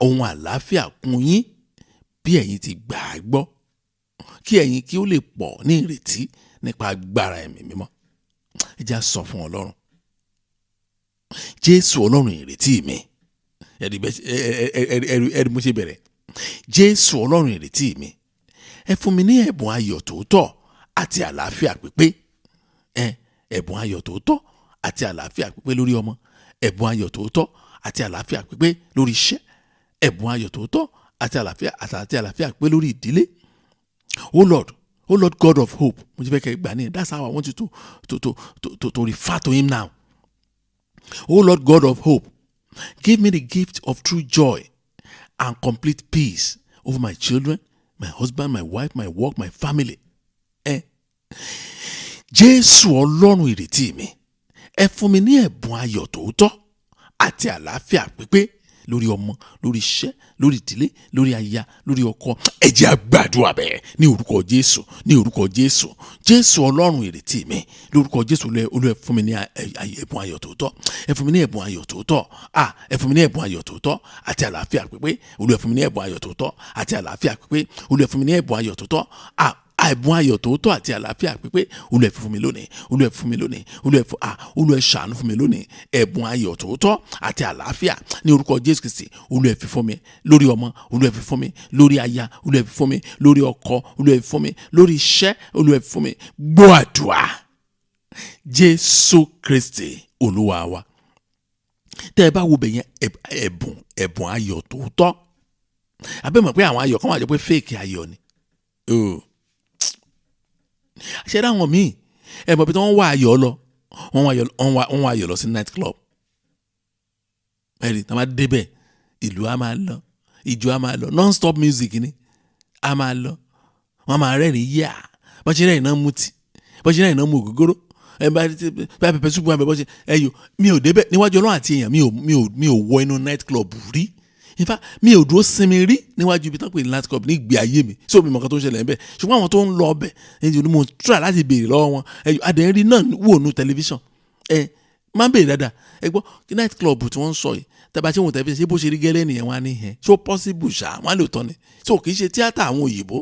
ohun àlàáfíà kún yín bí ẹ̀yin ti gbà á gbọ́, kí ẹ̀yin kí ó lè pọ̀ ní ìrètí nípa agbára Ẹ̀mí Mímọ́. Ẹ jẹ́ á sọ fún Ọlọ́run. Jésù Ọlọ́run ìrètí mi. Ẹ̀rí mo ṣe bẹ̀rẹ̀. Jésù Ọlọ́run ìrètí mi. Ẹ fún mi ní ẹ̀bùn ayọ̀ tòótọ́ àti àlàáfíà pípé. Ẹ̀bùn ayọ̀ tòótọ́ àti àlàáfíà pípé lórí ọmọ. Ẹ̀bùn ayọ̀ tòótọ́ àti àlàáfíà pípé lórí iṣẹ́. Ẹ̀bùn ayọ̀ tòótọ́ àti àlàáfíà pípé lórí ìdílé. Oh Lord, oh Lord God of hope. Mo ti fẹ́ kẹ́ gbà ní. That's how I want you to refer to him now. Oh Lord God of hope, give me the gift of true joy and complete peace over my children, my husband, my wife, my work, my family. Jésù Ọlọ́run ìrètí mi, ẹ fún mi ní ẹ̀bùn ayọ̀ tòótọ́ àti àlàáfíà pípé lórí ọmọ, lórí iṣẹ́, lórí ìdílé, lórí aya, lórí ọkọ. Ẹ jẹ́ á gbàdúrà bẹ́ẹ̀ ní orúkọ Jésù, ní orúkọ Jésù. Jésù Ọlọ́run ìrètí mi, lórúkọ Jésù, Olúwa ẹ fún mi ní ẹ̀bùn ayọ̀ tòótọ́. Ẹ fún mi ní ẹ̀bùn ayọ̀ tòótọ́. Ẹ fún mi ní ẹ̀bùn ayọ̀ tòótọ́ àti àlàáfíà pípé. Olúwa ẹ fún mi ní ẹ̀bùn ayọ̀ tòótọ́ àti àlàáfíà pípé. Olúwa ẹ fún mi ní ẹ̀bùn ayọ̀ tòótọ́. Ẹ̀bùn ayọ̀ tòótọ́ àti àlàáfíà pípé. Olúwa ẹ fún mi lónìí. Olúwa ẹ fún mi lónìí. Olúwa ẹ ṣàánú fún mi lónìí. Ẹ̀bùn ayọ̀ tòótọ́ àti àlàáfíà ní orúkọ Jésù Kristi. Olúwa ẹ fi fún mi lórí ọmọ. Olúwa ẹ fi fún mi lórí aya. Olúwa ẹ fi fún mi lórí ọkọ. Olúwa ẹ fi fún mi lórí iṣẹ́. Olúwa ẹ fi fún mi. Gbọ́ àdúrà. Jésù Kristi Olúwa wa. Tẹ́ ẹ bá wo bẹ̀yẹn, ẹ̀bùn ayọ̀ tòótọ́. Àbẹ́ mọ̀ pé àwọn ayọ̀ kan wà jẹ́ pé fake ayọ̀ ni. Oh. Ṣé dáwọn míì ẹ mọ̀ bí wọ́n wá ayọ̀ lọ, wọ́n wá ayọ̀ lọ sí night club. Ẹ̀rí tí wọ́n bá débẹ̀, ìlú á máa lọ, ìjó á máa lọ, non-stop music ni á máa lọ. Wọ́n máa rẹ́rìn-ín yá, bọ́n ṣe rẹ́rìn náà mutí, bọ́n ṣe rẹ́rìn náà mu ògógóró, ẹ bá pẹpẹ súpù wọn bẹ bọ́n ṣe ẹyọ. Mi ò débẹ̀ níwájú Ọlọ́run àti èèyàn, mi ò wọ inú night club rí. In fact, mi ò dúró sinmi rí níwájú ibi tán pè ní night club ní ìgbé ayé mi. So mi mọ̀ nǹkan tó ń ṣẹlẹ̀ níbẹ̀. Ṣùgbọ́n àwọn tó ń lọ ọbẹ̀, ẹni tí mo try láti béèrè lọ́wọ́ wọn, ẹyọ adẹ̀rí náà wò nu tẹlifíṣàn. Ẹ máa ń béèrè dáadáa. Ẹ gbọ́ night club tí wọ́n ń sọ yìí, tẹ́bà tí wọ́n tẹlifíṣàn ṣé bó ṣe rí gẹ́lẹ́ nìyẹn, wọ́n á ní ẹ̀ ṣó possible ṣá, wọ́n á lè tọ́ ni. So kì í ṣe tíátà àwọn òyìnbó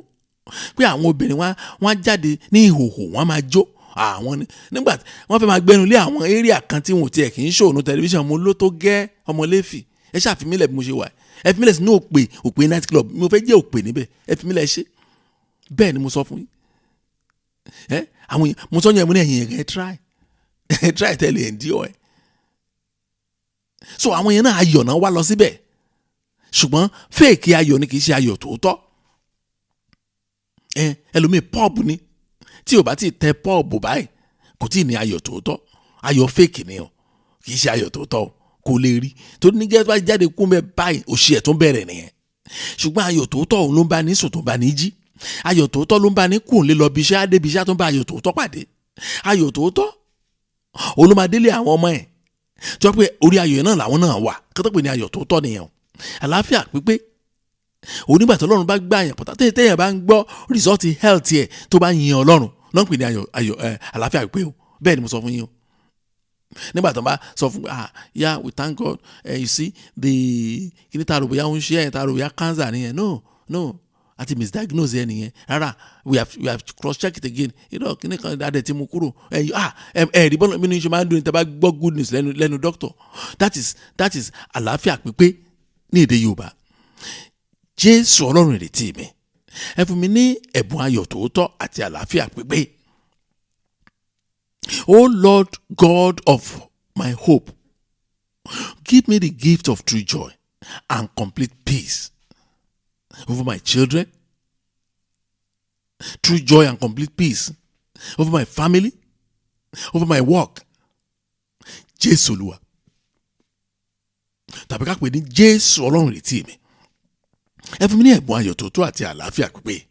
pé àwọn obìnrin wọ́n á jáde ní ìhòhò, wọ́n á máa jó. Àwọn ni nígbà wọ́n fẹ́ máa gbẹnu lé àwọn area kan tí wọn ò tiẹ̀ kì í ṣòro tẹlifíṣàn. Mo ló tó gẹ́ ọmọléfì. Ẹ ṣáà fi mí lẹ̀ bí mo ṣe wà. Ẹ fi mí lẹ̀ sínú òpè night club. Mo fẹ́ jẹ́ òpè níbẹ̀. Ẹ fi mí lẹ̀ ṣe. Bẹ́ẹ̀ ni mo sọ fún yín. Ẹ àwọn mo sọ yẹn, mo ní ẹ̀yìn ẹ̀ try. Ẹ try tẹ́lẹ̀ endure ẹ̀. So àwọn yẹn náà ayọ̀ náà wá lọ síbẹ̀. Ṣùgbọ́n fake ayọ̀ ni, kì í ṣe ayọ̀ tòótọ́. Ẹ ẹlòmíì pub ni. Tí o bá ti tẹ pub báyìí, kò tí ì ní ayọ̀ tòótọ́. Ayọ̀ fake ni o, kì í ṣe ayọ̀ tòótọ́ o, kò lè rí torí ní gẹ́gẹ́ bá jáde kú mẹ́ báyìí, òṣì ẹ̀ tó ń bẹ̀rẹ̀ nìyẹn. Ṣùgbọ́n ayọ̀ tòótọ́ òun ló ń bá ní sùn, tó ń bá ní jí. Ayọ̀ tòótọ́ ló ń bá ní kùn lé lọ bí iṣẹ́, á débi iṣẹ́, tó ń bá ayọ̀ tòótọ́ pàdé. Ayọ̀ tòótọ́ òun ló máa délé àwọn ọmọ ẹ̀ tó yẹ pé orí ayọ̀ yẹn náà làwọn náà wà kó tó pè ní ayọ̀ tòótọ́ nìyẹn o. Àlàáfíà pípé onígbà tó Ọlọ́run bá gbà yàn pàtàkì, téèyàn bá ń gbọ́ result health ẹ̀, tó bá yin Ọlọ́run lọ́n pè ní ayọ̀ ayọ̀ ẹ̀ àlàáfíà pípé o. Bẹ́ẹ̀ ni mo sọ fún yín o. Nígbà tó ń bá sọ fún, "Ah yeah, we thank God, you see the kíní tá a rò bóyá ó ń ṣe ẹ̀, tá a rò bóyá cancer nìyẹn, no, àti misdiagnose ẹ nìyẹn rárá, we have cross check it again, kíní kan adẹ tí mo kúrò ẹ." Ah, ẹ ẹ rí bọ́lá mi ní ṣe máa ń dùn ní tẹ́ bá gbọ́ good news lẹ́nu doctor. That is àlàáfíà pípé ní èdè Yorùbá. Jésù Ọlọ́run ìrètí mi, ẹ fún mi ní ẹ̀bùn ayọ̀ tòótọ́ àti àlàáfíà pípé. O Lord God of my hope, give me the gift of true joy and complete peace over my children, true joy and complete peace over my family, over my work. Jésù Olúwa, tàbí ká pè ní Jésù Ọlọ́run ìrètí mi, ẹ fún mi ní ẹ̀bùn ayọ̀ tòótọ́ àti àlàáfíà pípé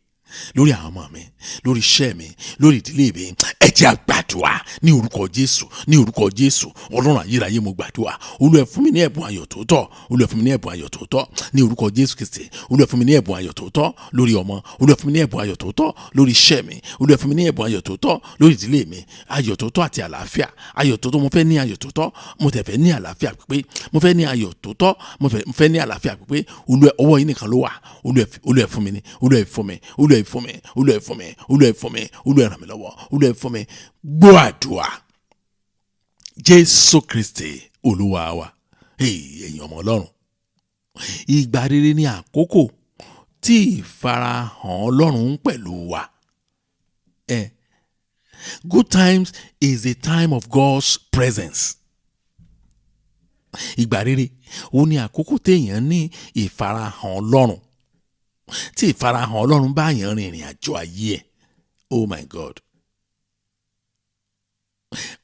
lórí àwọn ọmọ mi, lórí iṣẹ́ mi, lórí ìdílé mi. Ẹ jẹ́ a gbàdúrà ní orúkọ Jésù. Ní orúkọ Jésù, Ọlọ́run ayérayé, mo gbàdúrà. Olúwa, fún mi ní ẹ̀bùn ayọ̀ tòótọ́. Olúwa, fún mi ní ẹ̀bùn ayọ̀ tòótọ́ ní orúkọ Jésù Kristi. Olúwa, fún mi ní ẹ̀bùn ayọ̀ tòótọ́ lórí ọmọ. Olúwa, fún mi ní ẹ̀bùn ayọ̀ tòótọ́ lórí iṣẹ́ mi. Olúwa, fún mi ní ẹ̀bùn ayọ̀ tòótọ́ lórí ìdílé mi. Ayọ̀ tòótọ́ àti àlàáfíà. Ayọ̀ tòótọ́, mo fẹ́ ní ayọ̀ tòótọ́, mo tẹ̀ fẹ́ ní àlàáfíà pípé. Mo fẹ́ ní ayọ̀ tòótọ́, mo fẹ́ ní àlàáfíà pípé. Olúwa, ọwọ́ yìí nìkan ló wà. Olúwa, fún mi ní. Olúwa, fún mi. Olúwa, fún mi. Olúwa, fún mi. Olúwa, fún mi. Olúwa, ràn mí lọ́wọ́. Olúwa, fún mi. Gbọ́ àdúrà, Jésù Kristi Olúwa wa. Ẹ̀yin ọmọ Ọlọ́run, ìgbà rere ní àkókò tí ìfarahàn Ọlọ́run ń pẹ̀lú wa. Good times is a time of God's presence. Ìgbà rere òun ni àkókò téèyàn ní ìfarahàn Ọlọ́run, tí ìfarahàn Ọlọ́run bá yàn rìn ìrìn àjò ayé ẹ̀. Oh my God!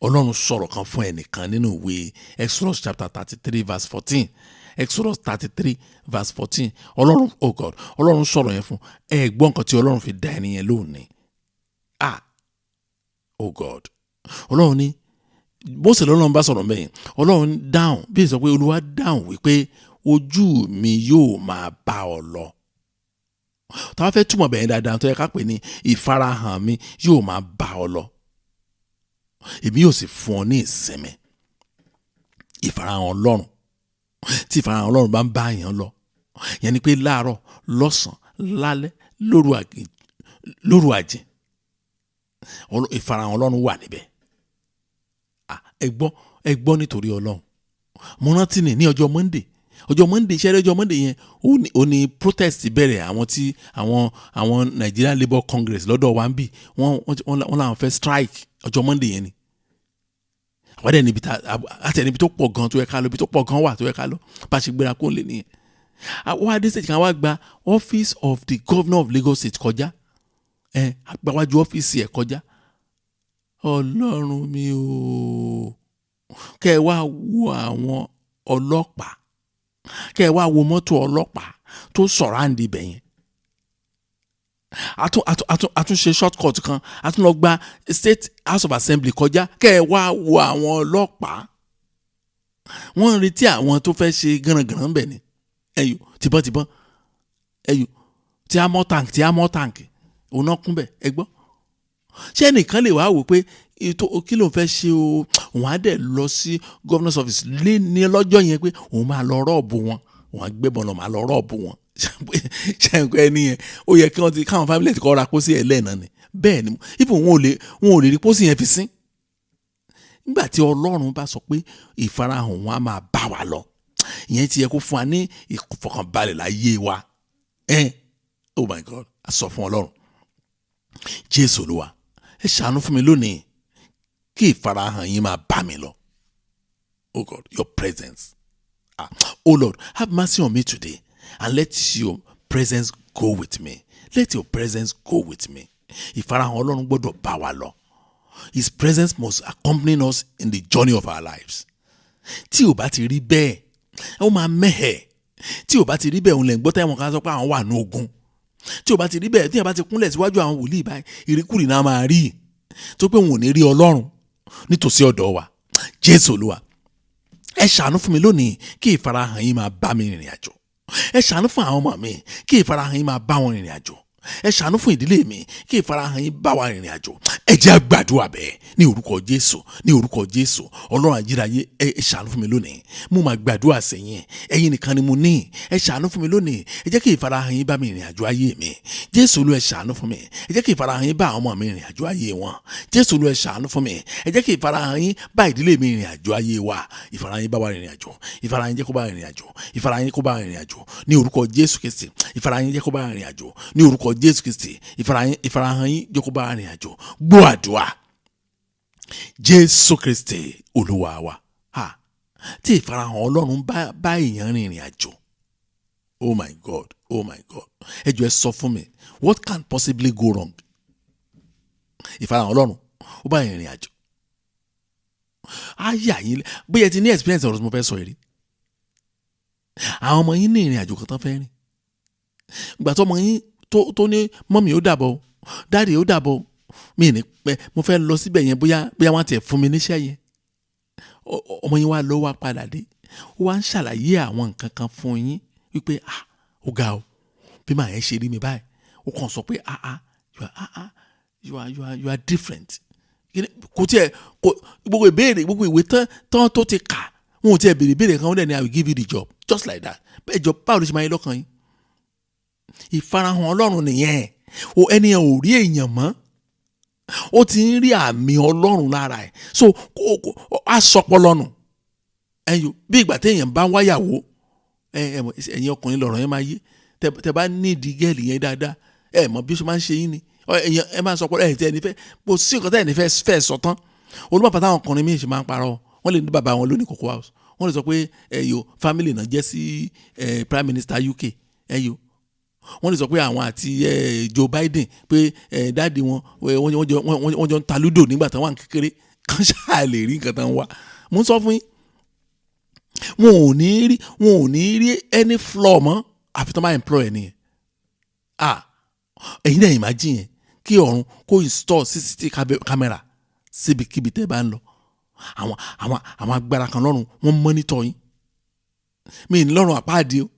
Ọlọ́run sọ̀rọ̀ kan fún ẹnìkan nínú ìwé Exodus chapter 33 verse 14. Exodus 33 verse 14. Ọlọ́run, oh God, Ọlọ́run sọ̀rọ̀ yẹn fún ẹ. Gbọ́ nǹkan tí Ọlọ́run fi dá ẹni yẹn lónìí. Ah, oh God! Ọlọ́run ní Mósè lọ́lọ́run bá sọ̀rọ̀ mẹ́yìn. Ọlọ́run dáhùn bí sọ pé, Olúwa dáhùn wípé, "Ojú mi yóò máa bá ọ lọ." Táwa fẹ́ túmọ̀ bẹ̀yẹn dáadáa, tó yẹ ká pè ní ìfarahàn mi yóò máa bá ọ lọ, èmi yóò sì fún ọ ní ìsinmi. Ìfarahàn Ọlọ́run, tí ìfarahàn Ọlọ́run bá ń bá èèyàn lọ, yẹn ni pé láàárọ̀, lọ́sàn-án, lálẹ́, lóru àjìn, ìfarahàn Ọlọ́run wà níbẹ̀. Ẹ gbọ́, ẹ gbọ́, nítorí Ọlọ́run. Mo rántí ní ọjọ́ Monday, ọjọ́ Monday, iṣẹ́ ọjọ́ Monday yẹn, ó ní protest bẹ̀rẹ̀. Àwọn tí àwọn Nigeria Labour Congress lọ́dọ̀ wa ń bì, wọ́n làwọn fẹ́ strike. Ọjọ́ Monday yẹn ni àwọn dẹ̀ níbi tá àti níbi tó pọ̀ gan tó yẹ ká lọ, ibi tó pọ̀ gan wà tó yẹ ká lọ. Bá a ṣe gbéra kó lè nìyẹn. Àwọn adé stage kan wá gba office of the governor of Lagos State kọjá, ẹ agbáwájú ọ́fíìsì ẹ̀ kọjá. Ọlọ́run mi o! Kẹ́ ẹ wá wo àwọn ọlọ́pàá, kẹ́ ẹ wá wo mọ́tò ọlọ́pàá tó surround ibẹ̀ yẹn. Àtúnṣe short cut kan, àtún lọ gba State House of Assembly kọjá. Kẹ́ ẹ wá wo àwọn ọlọ́pàá, wọ́n ń retí àwọn tó fẹ́ ṣe gànràngànrà ń bẹ̀ ni. Ẹyọ tìbọntìbọn, ẹyọ tí armour tank òun náà kún bẹ̀. Ẹ gbọ́, ṣé ẹnìkan lè wá wò pé ètò kí ló ń fẹ́ ṣe o, òun á dẹ̀ lọ sí governor's office lé ní lọ́jọ́ yẹn pé òun máa lọ rob wọn, òun á gbébọn lọ, máa lọ rob wọn? Ṣe nǹkan ẹni yẹn, ó yẹ kí wọ́n ti káwọn family ti kọ́ ra pósí ẹ̀ lẹ́ẹ̀nà ni. Bẹ́ẹ̀ ni, if wọn ò lè rí pósí yẹn fi sín. Nígbà tí Ọlọ́run bá sọ pé ìfarahàn wọn á máa bá wa lọ. Ìyẹn ti yẹ kó fún wa ní ìfọkànbalẹ̀ láyé wa. Oh my God, a sọ fún Ọlọ́run. Jésù Olúwa, ẹ ṣàánú fún mi lónìí kí ìfarahàn yín máa bá mi lọ. Oh God, your presence. Oh Lord, have mercy on me today and let your presence go with me. Let your presence go with me. Ìfarahàn Ọlọ́run gbọ́dọ̀ bá wa lọ. His presence must accompany us in the journey of our lives. Tí o bá ti rí bẹ́ẹ̀, ó máa mẹ́hẹ̀. Tí o bá ti rí bẹ́ẹ̀, òun lè gbọ́ táwọn kan sọ pé àwọn wà ní ogun. Tí o bá ti rí bẹ́ẹ̀, tí o bá ti kúnlẹ̀ síwájú àwọn wòlíì báyìí, ìríkùrì náà máa rí. Tó pé òun ò ní rí Ọlọ́run nítòsí ọ̀dọ̀ wa. Jésù Olúwa, ẹ ṣàánú fún mi lónìí kí ìfarahàn yín máa bá mi rìnrìn àjò. Ẹ ṣàánú fún àwọn ọmọ mi kí ìfarahàn yín máa bá wọn rìnrìn àjò. Ẹ ṣàánú fún ìdílé mi kí ìfarahàn yín bá wa rìnrìn àjò. Ẹ jẹ́ á gbàdúrà bẹ́ẹ̀ ní orúkọ Jésù, ní orúkọ Jésù. Ọlọ́run ayérayé, ẹ ṣàánú fún mi lónìí. Mo máa gbàdúrà sẹ́yìn, ẹ̀yin nìkan ni mo ní. Ẹ ṣàánú fún mi lónìí, ẹ jẹ́ kí ìfarahàn yín bá mi rìnrìn àjò ayé mi. Jésù Olúwa, ẹ ṣàánú fún mi, ẹ jẹ́ kí ìfarahàn yín bá àwọn ọmọ mi rìnrìn àjò ayé wọn. Jésù Olúwa, ẹ ṣàánú fún mi, ẹ jẹ́ kí ìfarahàn yín bá ìdílé mi rìnrìn àjò ayé wa. Ìfarahàn yín bá wa rìnrìn àjò, ìfarahàn yín jẹ́ kó bá rìnrìn àjò, ìfarahàn yín kó bá rìnrìn àjò ní orúkọ Jésù Kristi. Ìfarahàn yín jẹ́ kó bá rìnrìn àjò ní orúkọ Jésù Kristi. Ìfarahàn yín jẹ́ kó bá rìnrìn àjò. Gbọ́ àdúrà, Jésù Kristi Olúwa wa. Ha, tí ìfarahàn Ọlọ́run bá èèyàn rìnrìn àjò, oh my God, oh my God, ẹ jọ̀ọ́ ẹ sọ fún mi, what can possibly go wrong? Ìfarahàn Ọlọ́run ó bá rìnrìn àjò, á yà yín. Bóyá ẹ ti ní experience ọ̀rọ̀ tí mo fẹ́ sọ yìí rí. Àwọn ọmọ yín ní ìrìn àjò kan tán fẹ́ rìn. Ìgbà tó ọmọ yín tó ní, "Mummy, ó dàbọ̀ o, daddy, ó dàbọ̀ o, mi ní pẹ́, mo fẹ́ lọ síbẹ̀ yẹn, bóyá wọ́n á tiẹ̀ fún mi níṣẹ́ yẹn." Ọmọ yín wá lọ, wá padà dé, ó wá ń ṣàlàyé àwọn nǹkan kan fún yín wípé, "Ah, ó ga o, bí màá yẹn ṣe rí mi báyìí, ó kàn sọ pé, 'Ah ah, you are, ah ah, you are different.'" Kò tiẹ̀ kò gbogbo ìbéèrè, gbogbo ìwé tán tán tó ti kà, wọn ò tiẹ̀ béèrè ìbéèrè kan, wọ́n dẹ̀ ní, "I will give you the job," just like that. Bẹ́ẹ̀ jọ, báwo ló ṣe máa yẹ lọ́kàn yín? Ìfarahàn Ọlọ́run nìyẹn o. Ẹni yẹn ò rí èèyàn mọ́, ó ti ń rí àmì Ọlọ́run lára ẹ̀. So á sọpọlọ nù ẹ̀yọ́ bí ìgbà téèyàn bá ń wáyàwó. Ẹ̀yin ọkùnrin lọ̀rọ̀ yẹn máa yé. Tẹ bá nídìí girl yẹn dáadáa, ẹ mọ̀ bí ó ṣe máa ń ṣe yín ni. Ẹ̀yin ẹ máa sọ pé ẹ̀ tí ẹni fẹ́ bó sí nǹkan tẹ́ ẹni fẹ́ fẹ́ sọ tán. Olùmọ̀ táwọn ọkùnrin míì ṣe máa ń parọ́, wọ́n lè ní bàbá wọn lóní Cocoa House, wọ́n lè sọ pé ẹ̀yọ́ family náà jẹ́ sí Prime Minister UK, ẹ̀yọ́ wọ́n lè sọ pé àwọn àti Joe Biden, pé daddy wọn, wọ́n jọ ń ta ludo nígbà táwọn wà ní kékeré kan. Ṣáà lè rí nǹkan tán wá. Mo ń sọ fún yín, wọn ò ní rí any flaw mọ́, àfi tó máa employ ẹ nìyẹn. Ah, ẹ̀yin náà imagine yẹn, kí ọ̀run kó install CCTV camera síbikíbi tẹ́ bá ń lọ. Àwọn agbára kan lọ́run, wọ́n monitor yín. Mi ní lọ́run àpáàdé o.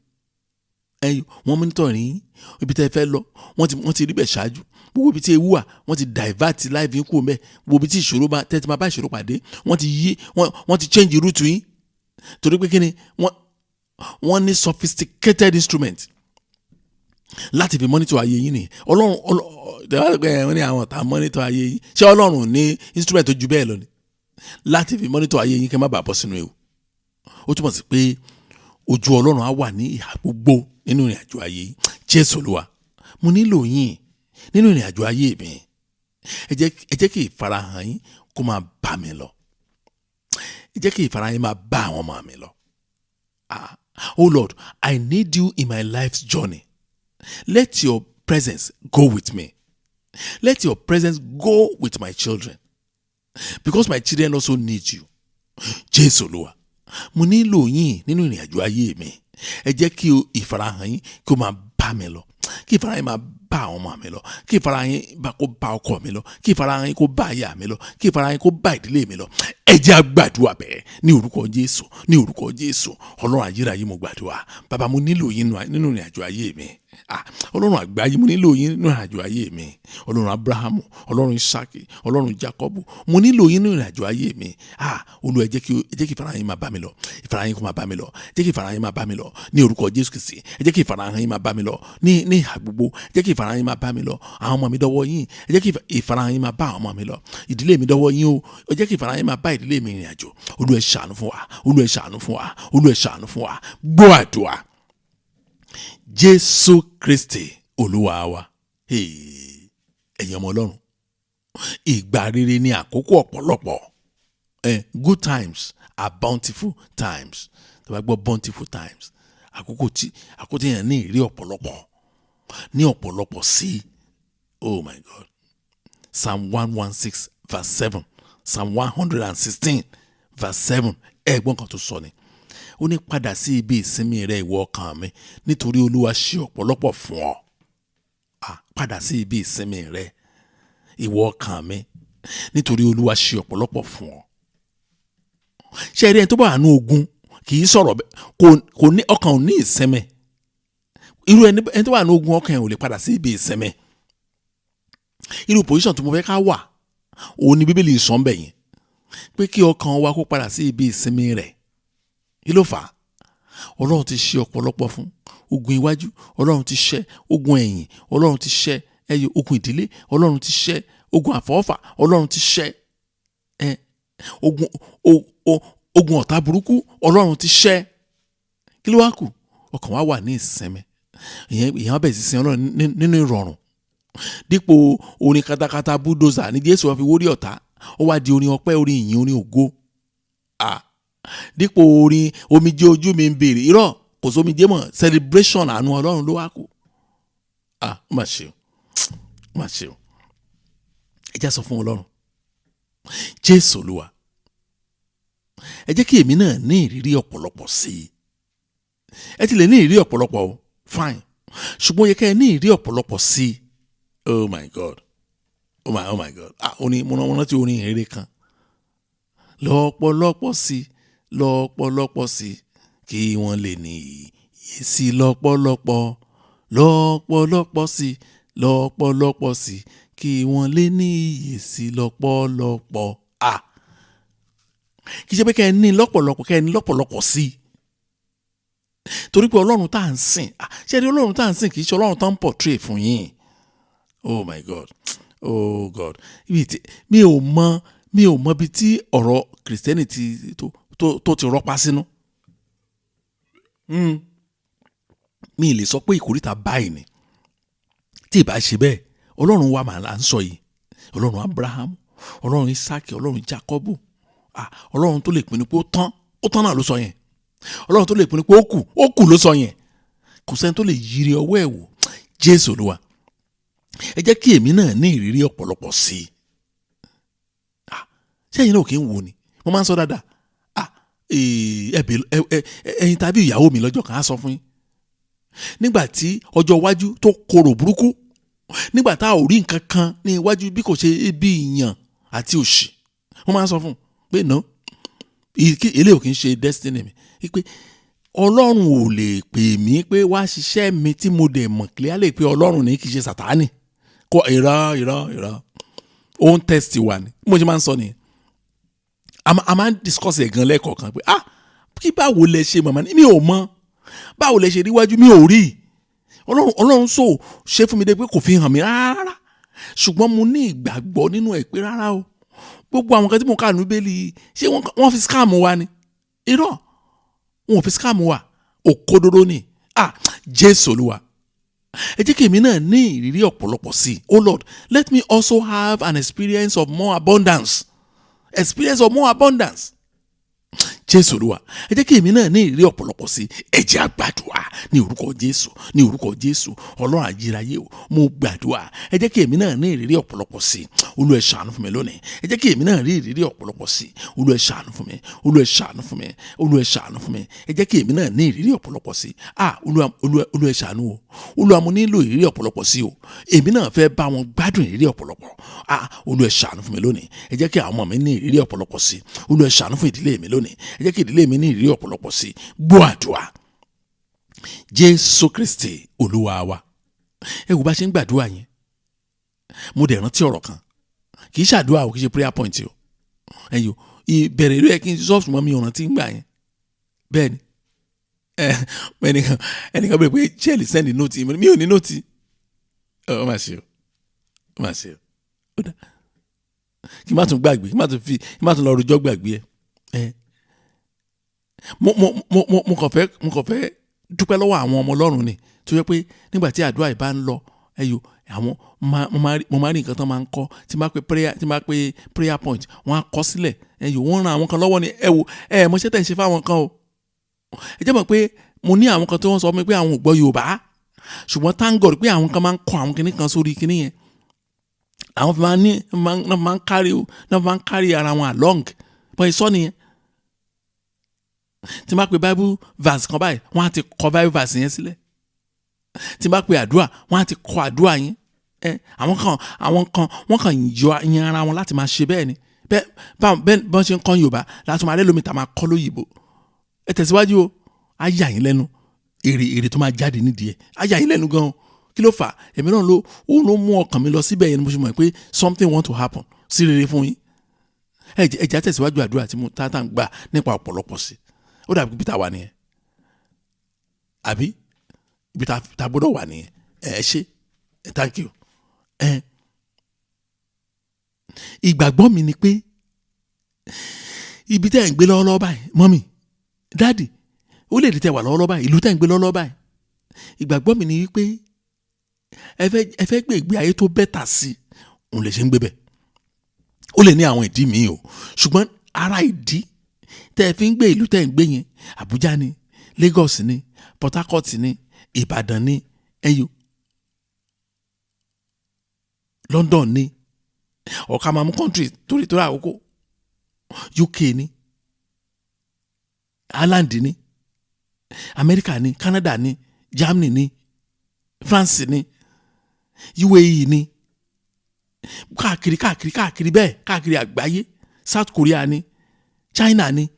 Ẹ̀yin, wọ́n monitor yín. Ibi tẹ́ fẹ́ lọ, wọ́n ti rí bẹ̀ ṣáájú. Gbogbo ibi tí ewu wà, wọ́n ti divert life yín kúrò mẹ́. Gbogbo ibi tí ìṣòro bá tẹ́ ti máa bá ìṣòro pàdé, wọ́n ti yí, wọ́n ti change route yín. Torí pé kíni? Wọ́n ní sophisticated instrument láti fi monitor ayé yín ni. Ọlọ́run wọ́n ní àwọn ọ̀tá monitor ayé yín. Ṣé Ọlọ́run ní instrument tó ju bẹ́ẹ̀ lọ ni láti fi monitor ayé yín kẹ́ má bàa bọ́ sínú ewu? Ó túmọ̀ sí pé ojú Ọlọ́run á wà ní ìhà gbogbo nínú ìrìn àjò ayé yín. Jésù Olúwa, mo nílò yín nínú ìrìn àjò ayé mi. Ẹ jẹ́ kí ìfarahàn yín kó máa bá mi lọ. Ẹ jẹ́ kí ìfarahàn yín máa bá àwọn ọmọ mi lọ. Ah, oh Lord, I need you in my life's journey. Let your presence go with me. Let your presence go with my children, because my children also need you. Jésù Olúwa, mo nílò yín nínú ìrìn àjò ayé mi. Ẹ jẹ́ kí ìfarahàn yín kí ó máa bá mi lọ, kí ìfarahàn yín máa bá àwọn ọmọ mi lọ, kí ìfarahàn yín kó bá ọkọ mi lọ, kí ìfarahàn yín kó bá aya mi lọ, kí ìfarahàn yín kó bá ìdílé mi lọ. Ẹ jẹ́ á gbàdúrà bẹ́ẹ̀ ní orúkọ Jésù, ní orúkọ Jésù. Ọlọ́run ayérayé, mo gbàdúrà. Bàbá, mo nílò yín nínú ìrìn àjò ayé mi. Ọlọ́run àgbáyé, mo nílò yín nínú ìrìnàjò ayé mi. Ọlọ́run Abrahamu, Ọlọ́run Isaki, Ọlọ́run Jacobu, mo nílò yín nínú ìrìnàjò ayé mi. Olúwa, ẹ jẹ́ kí ìfarahàn yín máa bá mi lọ, ìfarahàn yín kó máa bá mi lọ, jẹ́ kí ìfarahàn yín máa bá mi lọ ní orúkọ Jésù Kristi. Ẹ jẹ́ kí ìfarahàn yín máa bá mi lọ ní ìhà gbogbo. Ẹ jẹ́ kí ìfarahàn yín máa bá mi lọ. Àwọn ọmọ mi dọ́wọ́ yín, ẹ jẹ́ kí ìfarahàn yín máa bá àwọn ọmọ mi lọ. Ìdílé mi dọ́wọ́ yín o, ẹ jẹ́ kí ìfarahàn yín máa bá ìdílé mi rìnrìn àjò. Olúwa, ẹ ṣàánú fún wa, Olúwa, ẹ ṣàánú fún wa, Olúwa, ẹ ṣàánú fún wa. Gbọ́ àdúrà, Jésù Kristi Olúwa wa. Ẹ̀yin ọmọ Ọlọ́run, ìgbà rere ní àkókò ọ̀pọ̀lọpọ̀. Good times are bountiful times. Tó bá gbọ́ bountiful times, àkókò tí yẹn ní ìrírí ọ̀pọ̀lọpọ̀, ní ọ̀pọ̀lọpọ̀ sí. Oh my God. Psalm 116 verse 7, Psalm 116 verse 7, ẹ̀gbọ́n kan tó sọ ni. Ó ní, padà sí ibi ìsinmi rẹ, ìwọ ọkàn mi, nítorí Olúwa ṣe ọ̀pọ̀lọpọ̀ fún ọ. Padà sí ibi ìsinmi rẹ, ìwọ ọkàn mi, nítorí Olúwa ṣe ọ̀pọ̀lọpọ̀ fún ọ. Ṣé ẹni tó bá wà ní ogun kì í sọ̀rọ̀, kò ní ọkàn, ò ní ìsinmi. Irú ẹni tó wà ní ogun, ọkàn ẹ̀ ò lè padà sí ibi ìsinmi. Irú position tó mo fẹ́ ká wà, òun ni Bíbélì sọ ń bẹ̀ yẹn, pé kí ọkàn wa kó padà sí ibi ìsinmi rẹ̀. Kí ló fà á? Ọlọ́run ti ṣe ọ̀pọ̀lọpọ̀ fún. Ogun iwájú, Ọlọ́run ti ṣẹ́. Ogun ẹ̀yìn, Ọlọ́run ti ṣẹ́. Ẹyẹ ogun ìdílé, Ọlọ́run ti ṣẹ́. Ogun àfọwọ́fà, Ọlọ́run ti ṣẹ́. Ogun ọ̀tá burúkú, Ọlọ́run ti ṣẹ́. Kí ló wá kù? Ọkàn wa wà ní ìsinmi. Ìyẹn wá bẹ̀rẹ̀ sí sin Ọlọ́run nínú ìrọ̀rùn. Dípò orin katakata búdòzà ní Jésù wá fi wórí ọ̀tá, ó wá di orin ọpẹ́, orin ìyìn, orin ògo. Dípò orin omijé ojú mi ń béèrè, irọ́, kò sómijé mọ́, celebration àánú Ọlọ́run ló wá kù. Ó mà ṣe o, ó mà ṣe o. Ẹ já sọ fún Ọlọ́run, Jésù Olúwa, ẹ jẹ́ kí èmi náà ní ìrírí ọ̀pọ̀lọpọ̀ sí i. Ẹ ti lè ní ìrírí ọ̀pọ̀lọpọ̀ o, fine, ṣùgbọ́n ó yẹ kẹ́ ẹ ní ìrírí ọ̀pọ̀lọpọ̀ sí i. Oh my God, oh my, oh my God. Orin mo rántí orin ìrere kan, lọ́pọ̀lọpọ̀ sí i, lọ́pọ̀lọpọ̀ sí, kí wọ́n lè ní iyè sí lọ́pọ̀lọpọ̀, lọ́pọ̀lọpọ̀ sí, lọ́pọ̀lọpọ̀ sí, kí wọ́n lè ní iyè sí lọ́pọ̀lọpọ̀. Kì í ṣe pé kẹ́ ẹ ní lọ́pọ̀lọpọ̀, kẹ́ ẹ ní lọ́pọ̀lọpọ̀ sí, torí pé Ọlọ́run tá à ń sìn, ṣé ẹni Ọlọ́run tá à ń sìn kì í ṣe Ọlọ́run tó ń portray fún yín. Oh my God, oh God. Mi ò mọ ibi tí ọ̀rọ̀ Kìrìsìtẹ́nì ti tó ti rọ́pa sínú. Mi lè sọ pé ìkórìtà báyìí ni. Tí ì bá ṣe bẹ́ẹ̀, Ọlọ́run wa màá là ń sọ yìí. Ọlọ́run Abraham, Ọlọ́run Isaki, Ọlọ́run Jacobu. Ọlọ́run tó lè pinnu pé ó tán, ó tán náà ló sọ yẹn. Ọlọ́run tó lè pinnu pé ó kù, ó kù ló sọ yẹn. Kò sẹ́ni tó lè yiri ọwọ́ ẹ̀ wò. Jésù Olúwa, ẹ jẹ́ kí èmi náà ní ìrírí ọ̀pọ̀lọpọ̀ sí i. Ṣé ẹ̀yin náà kì í wo ni? Mo máa ń sọ dáadáa. Ẹ̀yin tàbí ìyàwó mi lọ́jọ́ kan á sọ fún yín. Nígbà tí ọjọ́ iwájú tó korò burúkú, nígbà tá a ò rí nǹkan kan ní iwájú bí kò ṣe bí ìyàn àti òṣì, wọ́n máa ń sọ fún un pé no, eléyìí ò kì í ṣe destiny mi. Pé Ọlọ́run ò lè pè mí pé wá ṣiṣẹ́ mi tí mo dẹ̀ mọ̀ clearly pé Ọlọ́run ní kì í ṣe Sàtánì. Kọ irọ́ own test wa ni. Mo ṣe máa ń sọ nìyẹn. A máa ń discuss ẹ̀ gan lẹ́ẹ̀kọ̀ọ̀kan pé kí báwo lẹ ṣe màmá ni mi ò mọ̀, báwo lẹ ṣe ríwájú mi ò rí. Ọlọ́run sọ ṣe fún mi dé pé kò fi hàn mí rárá, ṣùgbọ́n mo ní ìgbàgbọ́ nínú ẹ̀ pé rárá o, gbogbo àwọn kan tí mo kà ní Bíbélì, ṣé wọ́n fi scam wa ni? Irọ́, wọn ò fi scam wa, òkodoro ni. Jésù Olúwa, ẹ jẹ́ kí èmi náà ní ìrírí ọ̀pọ̀lọpọ̀ sí i. Oh Lord, let me also have an experience of more abundance. Experience of more abundance. Jésù Olúwa, ẹ jẹ́ kí èmi náà ní ìrírí ọ̀pọ̀lọpọ̀ sí. Ẹ jẹ́ á gbàdúrà ní orúkọ Jésù, ní orúkọ Jésù. Ọlọ́run àjíráyé o, mo gbàdúrà, ẹ jẹ́ kí èmi náà ní ìrírí ọ̀pọ̀lọpọ̀ sí. Olúwa, ẹ ṣàánú fún mi lónìí. Ẹ jẹ́ kí èmi náà rí ìrírí ọ̀pọ̀lọpọ̀ sí. Olúwa, ẹ ṣàánú fún mi. Olúwa, ẹ ṣàánú fún mi. Olúwa, ẹ ṣàánú fún mi. Ẹ jẹ́ kí èmi náà ní ìrírí ọ̀pọ̀lọpọ̀ sí. Olúwa, Olúwa, Olúwa, ẹ ṣàánú o. Olúwa, mo nílò ìrírí ọ̀pọ̀lọpọ̀ sí o. Èmi náà fẹ́ bá wọn gbádùn ìrírí ọ̀pọ̀lọpọ̀. Olúwa, ẹ ṣàánú fún mi lónìí. Ẹ jẹ́ kí àwọn ọmọ mi ní ìrírí ọ̀pọ̀lọpọ̀ sí. Olúwa, ẹ ṣàánú fún ìdílé mi lónìí. Ẹ jẹ́ kí ìdílé mi ní ìrírí ọ̀pọ̀lọpọ̀ sí. Gbọ́ àdúrà, Jésù Kristi Olúwa wa. Ẹ wò bá ṣe ń gbàdúrà yẹn, mo dẹ̀ rántí ọ̀rọ̀ kan. Kì í ṣàdúrà o, kì í ṣe prayer point o. Ẹ̀yọ́ ìbẹ̀rẹ̀ ìlú yẹ kí n sọ, ṣùgbọ́n mi ò rántí ń gbà yẹn. Bẹ́ẹ̀ ni, ẹnìkan bẹ̀rẹ̀ pé ṣé ẹ lè send note? Mi ò ní note. Ọ máa ṣe o, ọ máa ṣe o. Ó dá kí n má tún gbàgbé, kí n má tún fi, kí n má tún lọ rojọ́ gbàgbé. Ẹ mo kàn fẹ́ dúpẹ́ lọ́wọ́ àwọn ọmọ Ọlọ́run ni, tó yẹ pé nígbà tí àdúrà yìí bá ń lọ, ẹyọ àwọn mo máa rí nǹkan tó máa ń kọ́. Tí máa pe prayer point, wọ́n á kọ sílẹ̀. Ẹyọ wọ́n ran àwọn kan lọ́wọ́ ni. Ẹ wo, ẹ mọṣẹ́ tẹ̀ ń ṣe fáwọn kan o. Ẹ jẹ́ mọ̀ pé mo ní àwọn kan tó wọ́n sọ fún mi pé àwọn ò gbọ́ Yorùbá, ṣùgbọ́n thank God pé àwọn kan máa ń kọ àwọn kinní kan sórí kinní yẹn. Àwọn fi máa ní máa ń carry, náà máa ń carry ara wọn along. Bọ́n ẹ sọ nìyẹn, tí n bá pe Bible verse kan báyìí, wọ́n á ti kọ Bible verse yẹn sílẹ̀. Tí n bá pe àdúrà, wọ́n á ti kọ àdúrà yẹn. Ẹ àwọn kan wọ́n kàn yọ yan ara wọn láti máa ṣe bẹ́ẹ̀ ni. Bẹ́ẹ̀ bẹ́ẹ̀ bọ́n ṣe ń kọ́ Yorùbá láti máa lẹ́lómi tá máa kọ́ lóyìnbó. Ẹ tẹ̀síwájú o, á yà yín lẹ́nu èrè tó máa jáde nídìí ẹ̀. Á yà yín lẹ́nu gan-an. Kí ló fà á? Èmi náà ló ó ló mú ọkàn mi lọ síbẹ̀ yẹn ni mo ṣe mọ̀ pé something want to happen sí rere fún yín. Ẹ jẹ́ àtẹ̀síwájú àdúrà tí mo tá tá ń gbà nípa ọ̀pọ̀lọpọ̀ sí. Ó dàbí ibi tá a wà nìyẹn, àbí ibi tá a gbọ́dọ̀ wà nìyẹn. Ẹ ṣé, thank you. Ẹ ìgbàgbọ́ mi ni pé ibi tẹ́ ẹ̀ ń gbé lọ́wọ́lọ́wọ́ báyìí, mummy, daddy, ó lè dé tẹ́ wà lọ́wọ́lọ́wọ́ báyìí, ìlú tẹ́ ń gbé lọ́wọ́lọ́wọ́ báyìí, ìgbàgbọ́ mi ni wípé ẹ fẹ́ gbé ìgbé ayé tó better sí òun lè ṣe ń gbé bẹ́ẹ̀. Ó lè ní àwọn ìdí míì o, ṣùgbọ́n ara ìdí tẹ́ ẹ fi ń gbé ìlú tẹ́ ẹ ń gbé yẹn, Àbújá ni, Lagos ni, Port Harcourt ni, Ìbàdàn ni, ẹyọ London ni, ọ̀ka máa mú country torí àkókò, UK ni, Ireland ni, America ni, Canada ni, Germany ni, France ni, UAE ni, káàkiri káàkiri káàkiri bẹ́ẹ̀, káàkiri àgbáyé, South Korea ni, China ni,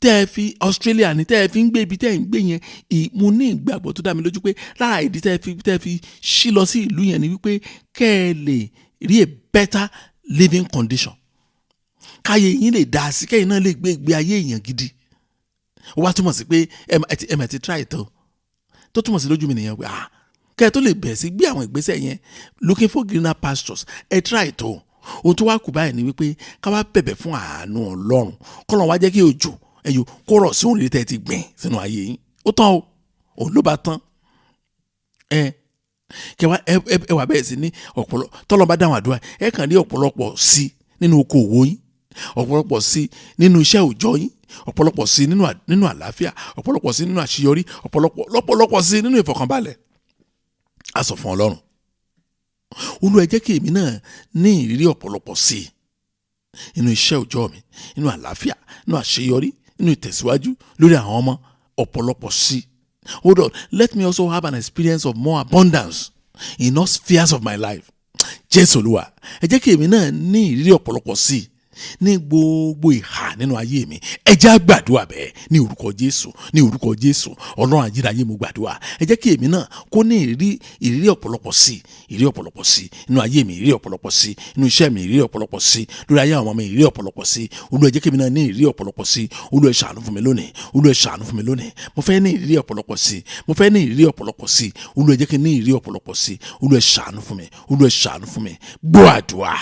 tẹ́ ẹ fi Australia ni, tẹ́ ẹ fi ń gbé ibi tẹ́ ẹ ń gbé yẹn, mo ní ìgbàgbọ́ tó dá mi lójú pé lára ìdí tẹ́ ẹ fi ṣí lọ sí ìlú yẹn ni wípé kẹ́ ẹ lè rí a better living condition, káyé yín lè dá sí, kẹ́yìn náà lè gbé ìgbé ayé èèyàn gidi. Ó wá túmọ̀ sí pé ẹ mà ti try tó tó túmọ̀ sí lójú mi nìyẹn pé, ah, kẹ́ ẹ tó lè bẹ̀rẹ̀ sí gbé àwọn ìgbésẹ̀ yẹn, looking for greener pastures, ẹ try tó. Ohun tó wá kù báyìí ni wípé ká wá bẹ̀bẹ̀ fún àánú Ọlọ́run, kọ́lọ́n wá jẹ́ kí òjò ẹ̀yọ kó rọ̀ sí òun rere tẹ́ ẹ ti gbìn sínú ayé yín. Ó tán o, òun ló bá tán. Ẹ kẹwàá ẹ wà bẹ́ẹ̀ sí ní ọ̀pọ̀lọpọ̀ tọ́lọ́ bá dáhùn àdúrà, ẹ kàn ní ọ̀pọ̀lọpọ̀ sí nínú okòwò yín, ọ̀pọ̀lọpọ̀ sí nínú iṣẹ́ òòjọ́ yín, ọ̀pọ̀lọpọ̀ sí nínú àlàáfíà, ọ̀pọ̀lọpọ̀ sí nínú àṣeyọrí, ọ̀pọ̀lọpọ̀ lọ́pọ̀lọpọ̀ sí nínú ìfọ̀kànbalẹ̀. A sọ fún Ọlọ́run, Olúwa, ẹ jẹ́ kí èmi náà ní ìrírí ọ̀pọ̀lọpọ̀ sí i nínú iṣẹ́ òòjọ́ mi, nínú àlàáfíà, nínú àṣeyọrí, nínú ìtẹ̀síwájú lórí àwọn ọmọ, ọ̀pọ̀lọpọ̀ sí i. Hold on, let me also have an experience of more abundance in all spheres of my life. Jésù Olúwa, ẹ jẹ́ kí èmi náà ní ìrírí ọ̀pọ̀lọpọ̀ sí i ní gbogbo ìhà nínú ayé mi. Ẹ jẹ́ á gbàdúrà bẹ́ẹ̀ ní orúkọ Jésù. Ní orúkọ Jésù, Ọlọ́run àjíráyé, mo gbàdúrà, ẹ jẹ́ kí èmi náà kó ní ìrírí ọ̀pọ̀lọpọ̀ sí i, ìrírí ọ̀pọ̀lọpọ̀ sí i nínú ayé mi, ìrírí ọ̀pọ̀lọpọ̀ sí i nínú iṣẹ́ mi, ìrírí ọ̀pọ̀lọpọ̀ sí i lórí ayé àwọn ọmọ mi, ìrírí ọ̀pọ̀lọpọ̀ sí i. Olúwa, ẹ jẹ́ kí èmi náà ní ìrírí ọ̀pọ̀lọpọ̀ sí i. Olúwa, ẹ ṣàánú fún mi lónìí. Olúwa, ẹ ṣàánú fún mi lónìí. Mo fẹ́ ní ìrírí ọ̀pọ̀lọpọ̀ sí i. Mo fẹ́ ní ìrírí ọ̀pọ̀lọpọ̀ sí i. Olúwa, ẹ jẹ́ kí n ní ìrírí ọ̀pọ̀lọpọ̀ sí i. Olúwa, ẹ ṣàánú fún mi. Olúwa, ẹ ṣàánú fún mi. Gbọ́ àdúrà,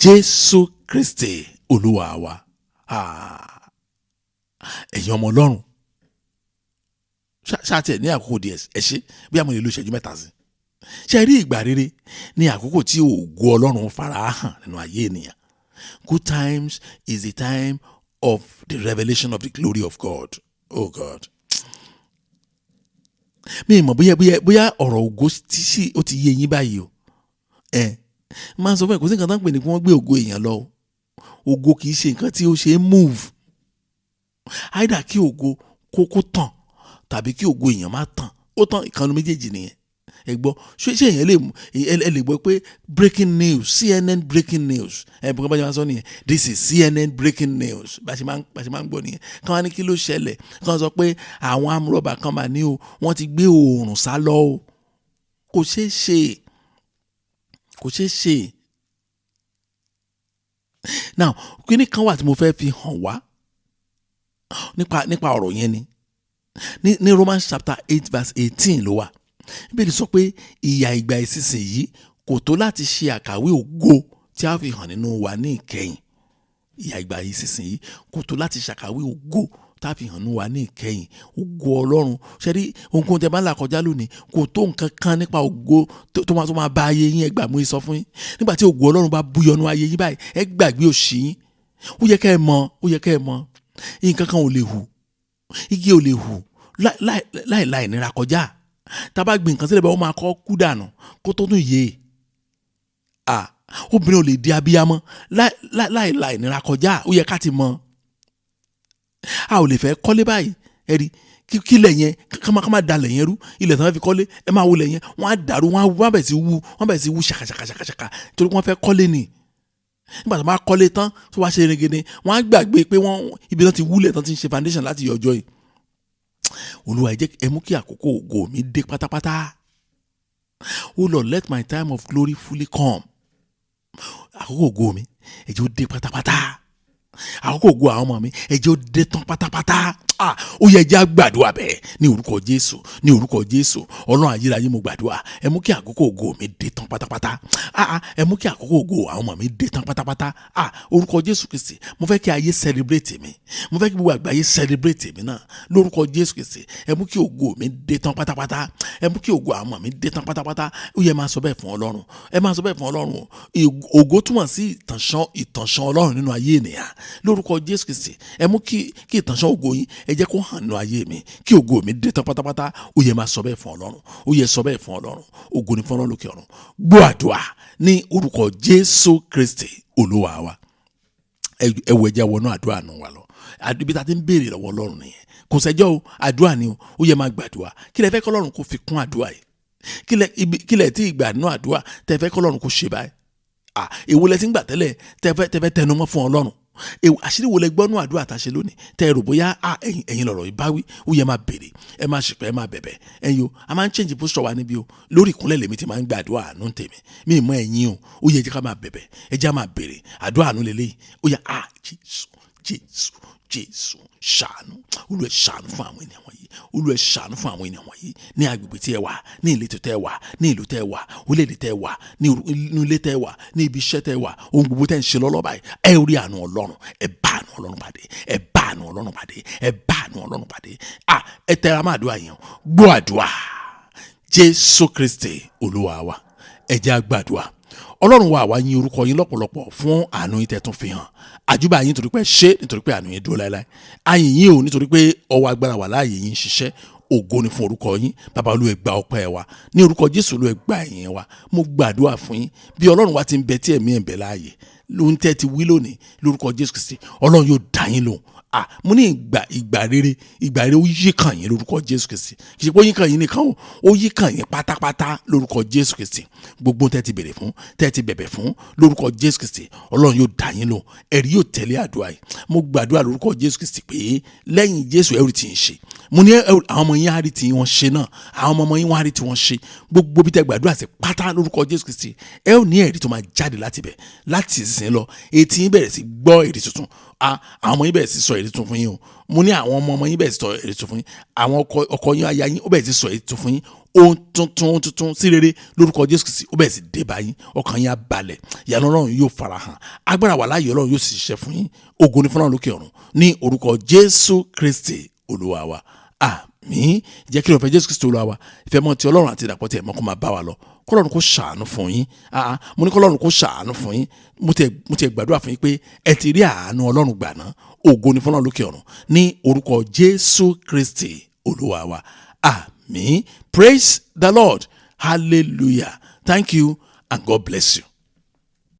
Jésù Kristi Olúwa wa. Ah. Ẹ̀yin ọmọ Ọlọ́run, ṣáà tiẹ̀ ní àkókò díẹ̀, ẹ ṣe bí a mọ̀ lè lo ìṣẹ́jú 3 sí. Ṣe rí ìgbà rere ní àkókò tí ògo Ọlọ́run fara hàn nínú ayé ènìyàn. Good times is the time of the revelation of the glory of God. Oh God, mi mọ̀ bóyá ọ̀rọ̀ ògo tí sí ó ti yé yín báyìí o. Ẹ máa ń sọ fún ẹ, kò sí nǹkan tó ń pè ní kí wọ́n gbé ògo èèyàn lọ o. Ògo kì í ṣe nǹkan tí ó ṣe é move. Either kí ògo kókó tàn tàbí kí ògo èèyàn má tàn. Ó tán, ìkànnì méjèèjì nìyẹn. Ẹ gbọ́, ṣé èèyàn lè ẹ lè gbọ́ pé breaking news, CNN breaking news? Ẹ bọ́ bá ṣe máa sọ nìyẹn, this is CNN breaking news. Bá ṣe máa ń gbọ́ nìyẹn. Kí wọ́n ní kí ló ṣẹlẹ̀? Kí wọ́n sọ pé àwọn amúrọ̀bà kan mà ní o, wọ́n ti gbé oòrùn sá lọ o. Kò ṣeé ṣe, kò ṣeé ṣe. Now, kíní kan wà tí mo fẹ́ fi hàn wá nípa ọ̀rọ̀ yẹn ni ní Romans chapter 8 verse 18 ló wà. Bíbélì sọ pé ìyà ìgbà ìsinsìnyí kò tó láti ṣe àkàwé ògo tí a fi hàn nínú wa ní ìkẹyìn. Ìyà ìgbà ìsinsìnyí kò tó láti ṣàkàwé ògo tá a fi hàn nínú wa ní ìkẹyìn. Ògo Ọlọ́run, ṣe rí ohunkóhun tẹ bá ń là kọjá lónìí kò tó nǹkan kan nípa ògo tó máa bá ayé yín. Ẹ gbà mú sọ fún yín, nígbà tí ògo Ọlọ́run bá búyọnu ayé yín báyìí, ẹ gbàgbé òṣì yín. Ó yẹ kẹ́ ẹ mọ̀, ó yẹ kẹ́ ẹ mọ̀, nǹkan kan ò lè hù, igi ò lè hù láì láì nira kọjá. Tá a bá gbìn nǹkan sílẹ̀ bá wọ́n máa kọ́ kú dànù kó tó tún yé. Obìnrin ò lè di abiyamọ láì láì nira kọjá. Ó yẹ ká ti mọ̀. A ò lè fẹ́ kọ́lé báyìí, ẹ rí kílẹ̀ yẹn ká má dalẹ̀ yẹn rú. Ilẹ̀ tí wọ́n fi kọ́lé, ẹ máa wọlé yẹn, wọ́n á dàrú, wọ́n bẹ̀ sí wú, wọ́n bẹ̀ sí wú ṣàkàṣàkàṣàkà torí wọ́n fẹ́ kọ́lé ni. Nígbà tó máa kọ́lé tán tó wá ṣe rengene, wọ́n á gbàgbé pé wọ́n ibi tán ti wúlẹ̀ tán ti ń ṣe foundation láti ọjọ́ yìí. Olúwa, jẹ́ ẹ mú kí àkókò ògo mi dé pátápátá. Oh Lord, let my time of glory fully come. Àkókò ògo mi, ẹ jẹ́ ó dé pátápátá. Àkókò ògo àwọn ọmọ mi, ẹ jẹ́ ó dé tán pátápátá. Ó yẹ jẹ́ á gbàdúrà bẹ́ẹ̀ ní orúkọ Jésù, ní orúkọ Jésù. Ọlọ́run ayérayé, mo gbàdúrà, ẹ mú kí àkókò ògo mi dé tán pátápátá. Ẹ mú kí àkókò ògo àwọn ọmọ mi dé tán pátápátá. Orúkọ Jésù Kristi, mo fẹ́ kí ayé celebrate mi, mo fẹ́ kí gbogbo àgbáyé celebrate mi náà lórúkọ Jésù Kristi. Ẹ mú kí ògo mi dé tán pátápátá, ẹ mú kí ògo àwọn ọmọ mi dé tán pátápátá. Ó yẹ máa sọ bẹ́ẹ̀ fún Ọlọ́run, ẹ máa sọ bẹ́ẹ̀ fún Ọlọ́run. Ògo túmọ̀ sí ìtànṣán Ọlọ́run nínú ayé ènìyàn lórúkọ Jésù Kristi. Ẹ mú kí ìtànṣán ògo yín, ẹ jẹ́ kó hàn nínú ayé mi, kí ògo mi dé tán pátápátá. Ó yẹ máa sọ bẹ́ẹ̀ fún Ọlọ́run, ó yẹ sọ bẹ́ẹ̀ fún Ọlọ́run. Ògo ni fún Ọlọ́run lókè ọ̀run. Gbọ́ àdúrà ní orúkọ Jésù Kristi Olúwa wa. Ẹ wo, ẹ jẹ́ wọnú àdúrà nù wa lọ. Ibi tá a ti ń béèrè lọ́wọ́ Ọlọ́run nìyẹn. Kò sẹ́jọ́ o, àdúrà ni o. Ó yẹ máa gbàdúrà. Kí lẹ fẹ́ kọ́lọ́run kó fi kún àdúrà yìí? Kí lẹ tí ìgbà nínú àdúrà tẹ fẹ́ kọ́lọ́run kó ṣe báyìí? Èwo lẹ ti ń gbà tẹ́lẹ̀ tẹ fẹ́ tẹnumọ́ fún Ọlọ́run? Àṣírí wo lẹ gbọ́ nú àdúrà tá a ṣe lónìí tẹ rò bóyá ẹ̀yin lọ̀rọ̀ yìí bá wí? Ó yẹ máa béèrè, ẹ máa ṣìpẹ̀, ẹ máa bẹ̀bẹ̀. Ẹ̀yin o, a máa ń change posture wa níbí o. Lórí ìkúnlẹ̀ lèmi ti máa ń gba àdúrà àánú tèmi, mi ì mọ ẹ̀yin o. Ó yẹ jẹ́ ká máa bẹ̀bẹ̀, ẹ jẹ́ máa béèrè àdúrà àánú lélẹ́yìí. Ó yẹ Jésù, Jésù, Jésù, ṣàánú. Olúwa ṣàánú fún àwọn ènìyàn wọ̀nyí. Olúwa ṣàánú fún àwọn ènìyàn wọ̀nyí ní agbègbè tí ẹ wà, ní ìletò tẹ́ wà, ní ìlú tẹ́ wà, orílẹ̀-èdè tẹ́ wà, ní inú ilé tẹ́ wà, ní ibi iṣẹ́ tẹ́ wà, ohun gbogbo tẹ́ ń ṣe lọ́lọ́ báyìí. Ẹ rí àánú Ọlọ́run, ẹ bá àánú Ọlọ́run pàdé, ẹ bá àánú Ọlọ́run pàdé, ẹ bá àánú Ọlọ́run pàdé. Ẹ tẹra mọ́ àdúrà yẹn, gbọ́ àdúrà. Jésù Kristi Olúwa wa. Ẹ jẹ́ á gbàdúrà. Ọlọ́run wa, àwa yìn orúkọ yín lọ́pọ̀lọpọ̀ fún àánú yín tẹ́ tún fi hàn. Àjúbà yín nítorí pé ṣé, nítorí pé àánú yín dúró láéláé. Àyìn yín o, nítorí pé ọwọ́ agbára wà láàyè yín ṣiṣẹ́. Ògo ni fún orúkọ yín. Bàbá, Olúwa gba ọpẹ́ wa. Ní orúkọ Jésù, Olúwa gba ìyìn wa. Mo gbàdúrà fún yín, bí Ọlọ́run wa ti ń bẹ tí ẹ̀mí ẹ̀ ń bẹ láàyè, lóhun tẹ́ ti wí lónìí lórúkọ Jésù Kristi, Ọlọ́run yóò dá yín lóhùn. Mo ní ìgbà rere, ìgbà rere ó yí kàn yín lórúkọ Jésù Kristi. Kì í ṣe pé ó yí kàn yín nìkan o, ó yí kàn yín pátápátá lórúkọ Jésù Kristi. Gbogbo tẹ́ ti béèrè fún, tẹ́ ti bẹ̀bẹ̀ fún lórúkọ Jésù Kristi, Ọlọ́run yóò dá yín lóhùn. Ẹ̀rí yóò tẹ̀lé àdúrà yìí. Mo gbàdúrà lórúkọ Jésù Kristi pé lẹ́yìn Jésù ẹ̀rí tí ń ṣe. Mo ní àwọn ọmọ yín á rí tí wọ́n ṣe náà, àwọn ọmọ yín wọ́n á rí tí wọ́n ṣe. Gbogbo bí tẹ́ gbàdúrà sí pátá lórúkọ Jésù Kristi, ẹ ò ní ẹ̀rí tó máa jáde láti bẹ̀ láti ìsinsìnyí lọ. Etí yín bẹ̀rẹ̀ sí gbọ́ ẹ̀rí tuntun. Àwọn ọmọ yín bẹ̀rẹ̀ sí sọ ẹ̀rí tuntun fún yín o. Mo ní àwọn ọmọ yín bẹ̀rẹ̀ sí sọ ẹ̀rí tuntun fún yín. Àwọn ọkọ yín, aya yín, ó bẹ̀rẹ̀ sí sọ ẹ̀rí tuntun fún yín. Ohun tuntun sí rere lórúkọ Jésù Kristi, ó bẹ̀rẹ̀ sí dé bá yín. Ọkàn yín á balẹ̀, ìyanu Ọlọ́run yóò farahàn, agbára wà láàyè Ọlọ́run yóò sì ṣiṣẹ́ fún yín. Ògo ni fún Ọlọ́run lókè ọ̀run ní orúkọ Jésù Kristi Olúwa wa. Àmín. Jẹ́ kí ìfẹ́ Jésù Kristi Olúwa wa, ìfẹ́ mọ́ ti Ọlọ́run àti ìdàpọ̀ tí ẹ̀mọ́ kó máa bá wa lọ. Kọ́lọ́run kó ṣàánú fún yín. Mo ní kọ́lọ́run kó ṣàánú fún yín. Mo ti gbàdúrà fún yín pé ẹ ti rí àánú Ọlọ́run gbà náà. Ògo ni fún Ọlọ́run lókè ọ̀run ní orúkọ Jésù Kristi Olúwa wa. Àmín. Praise the Lord. Hallelujah. Thank you and God bless you.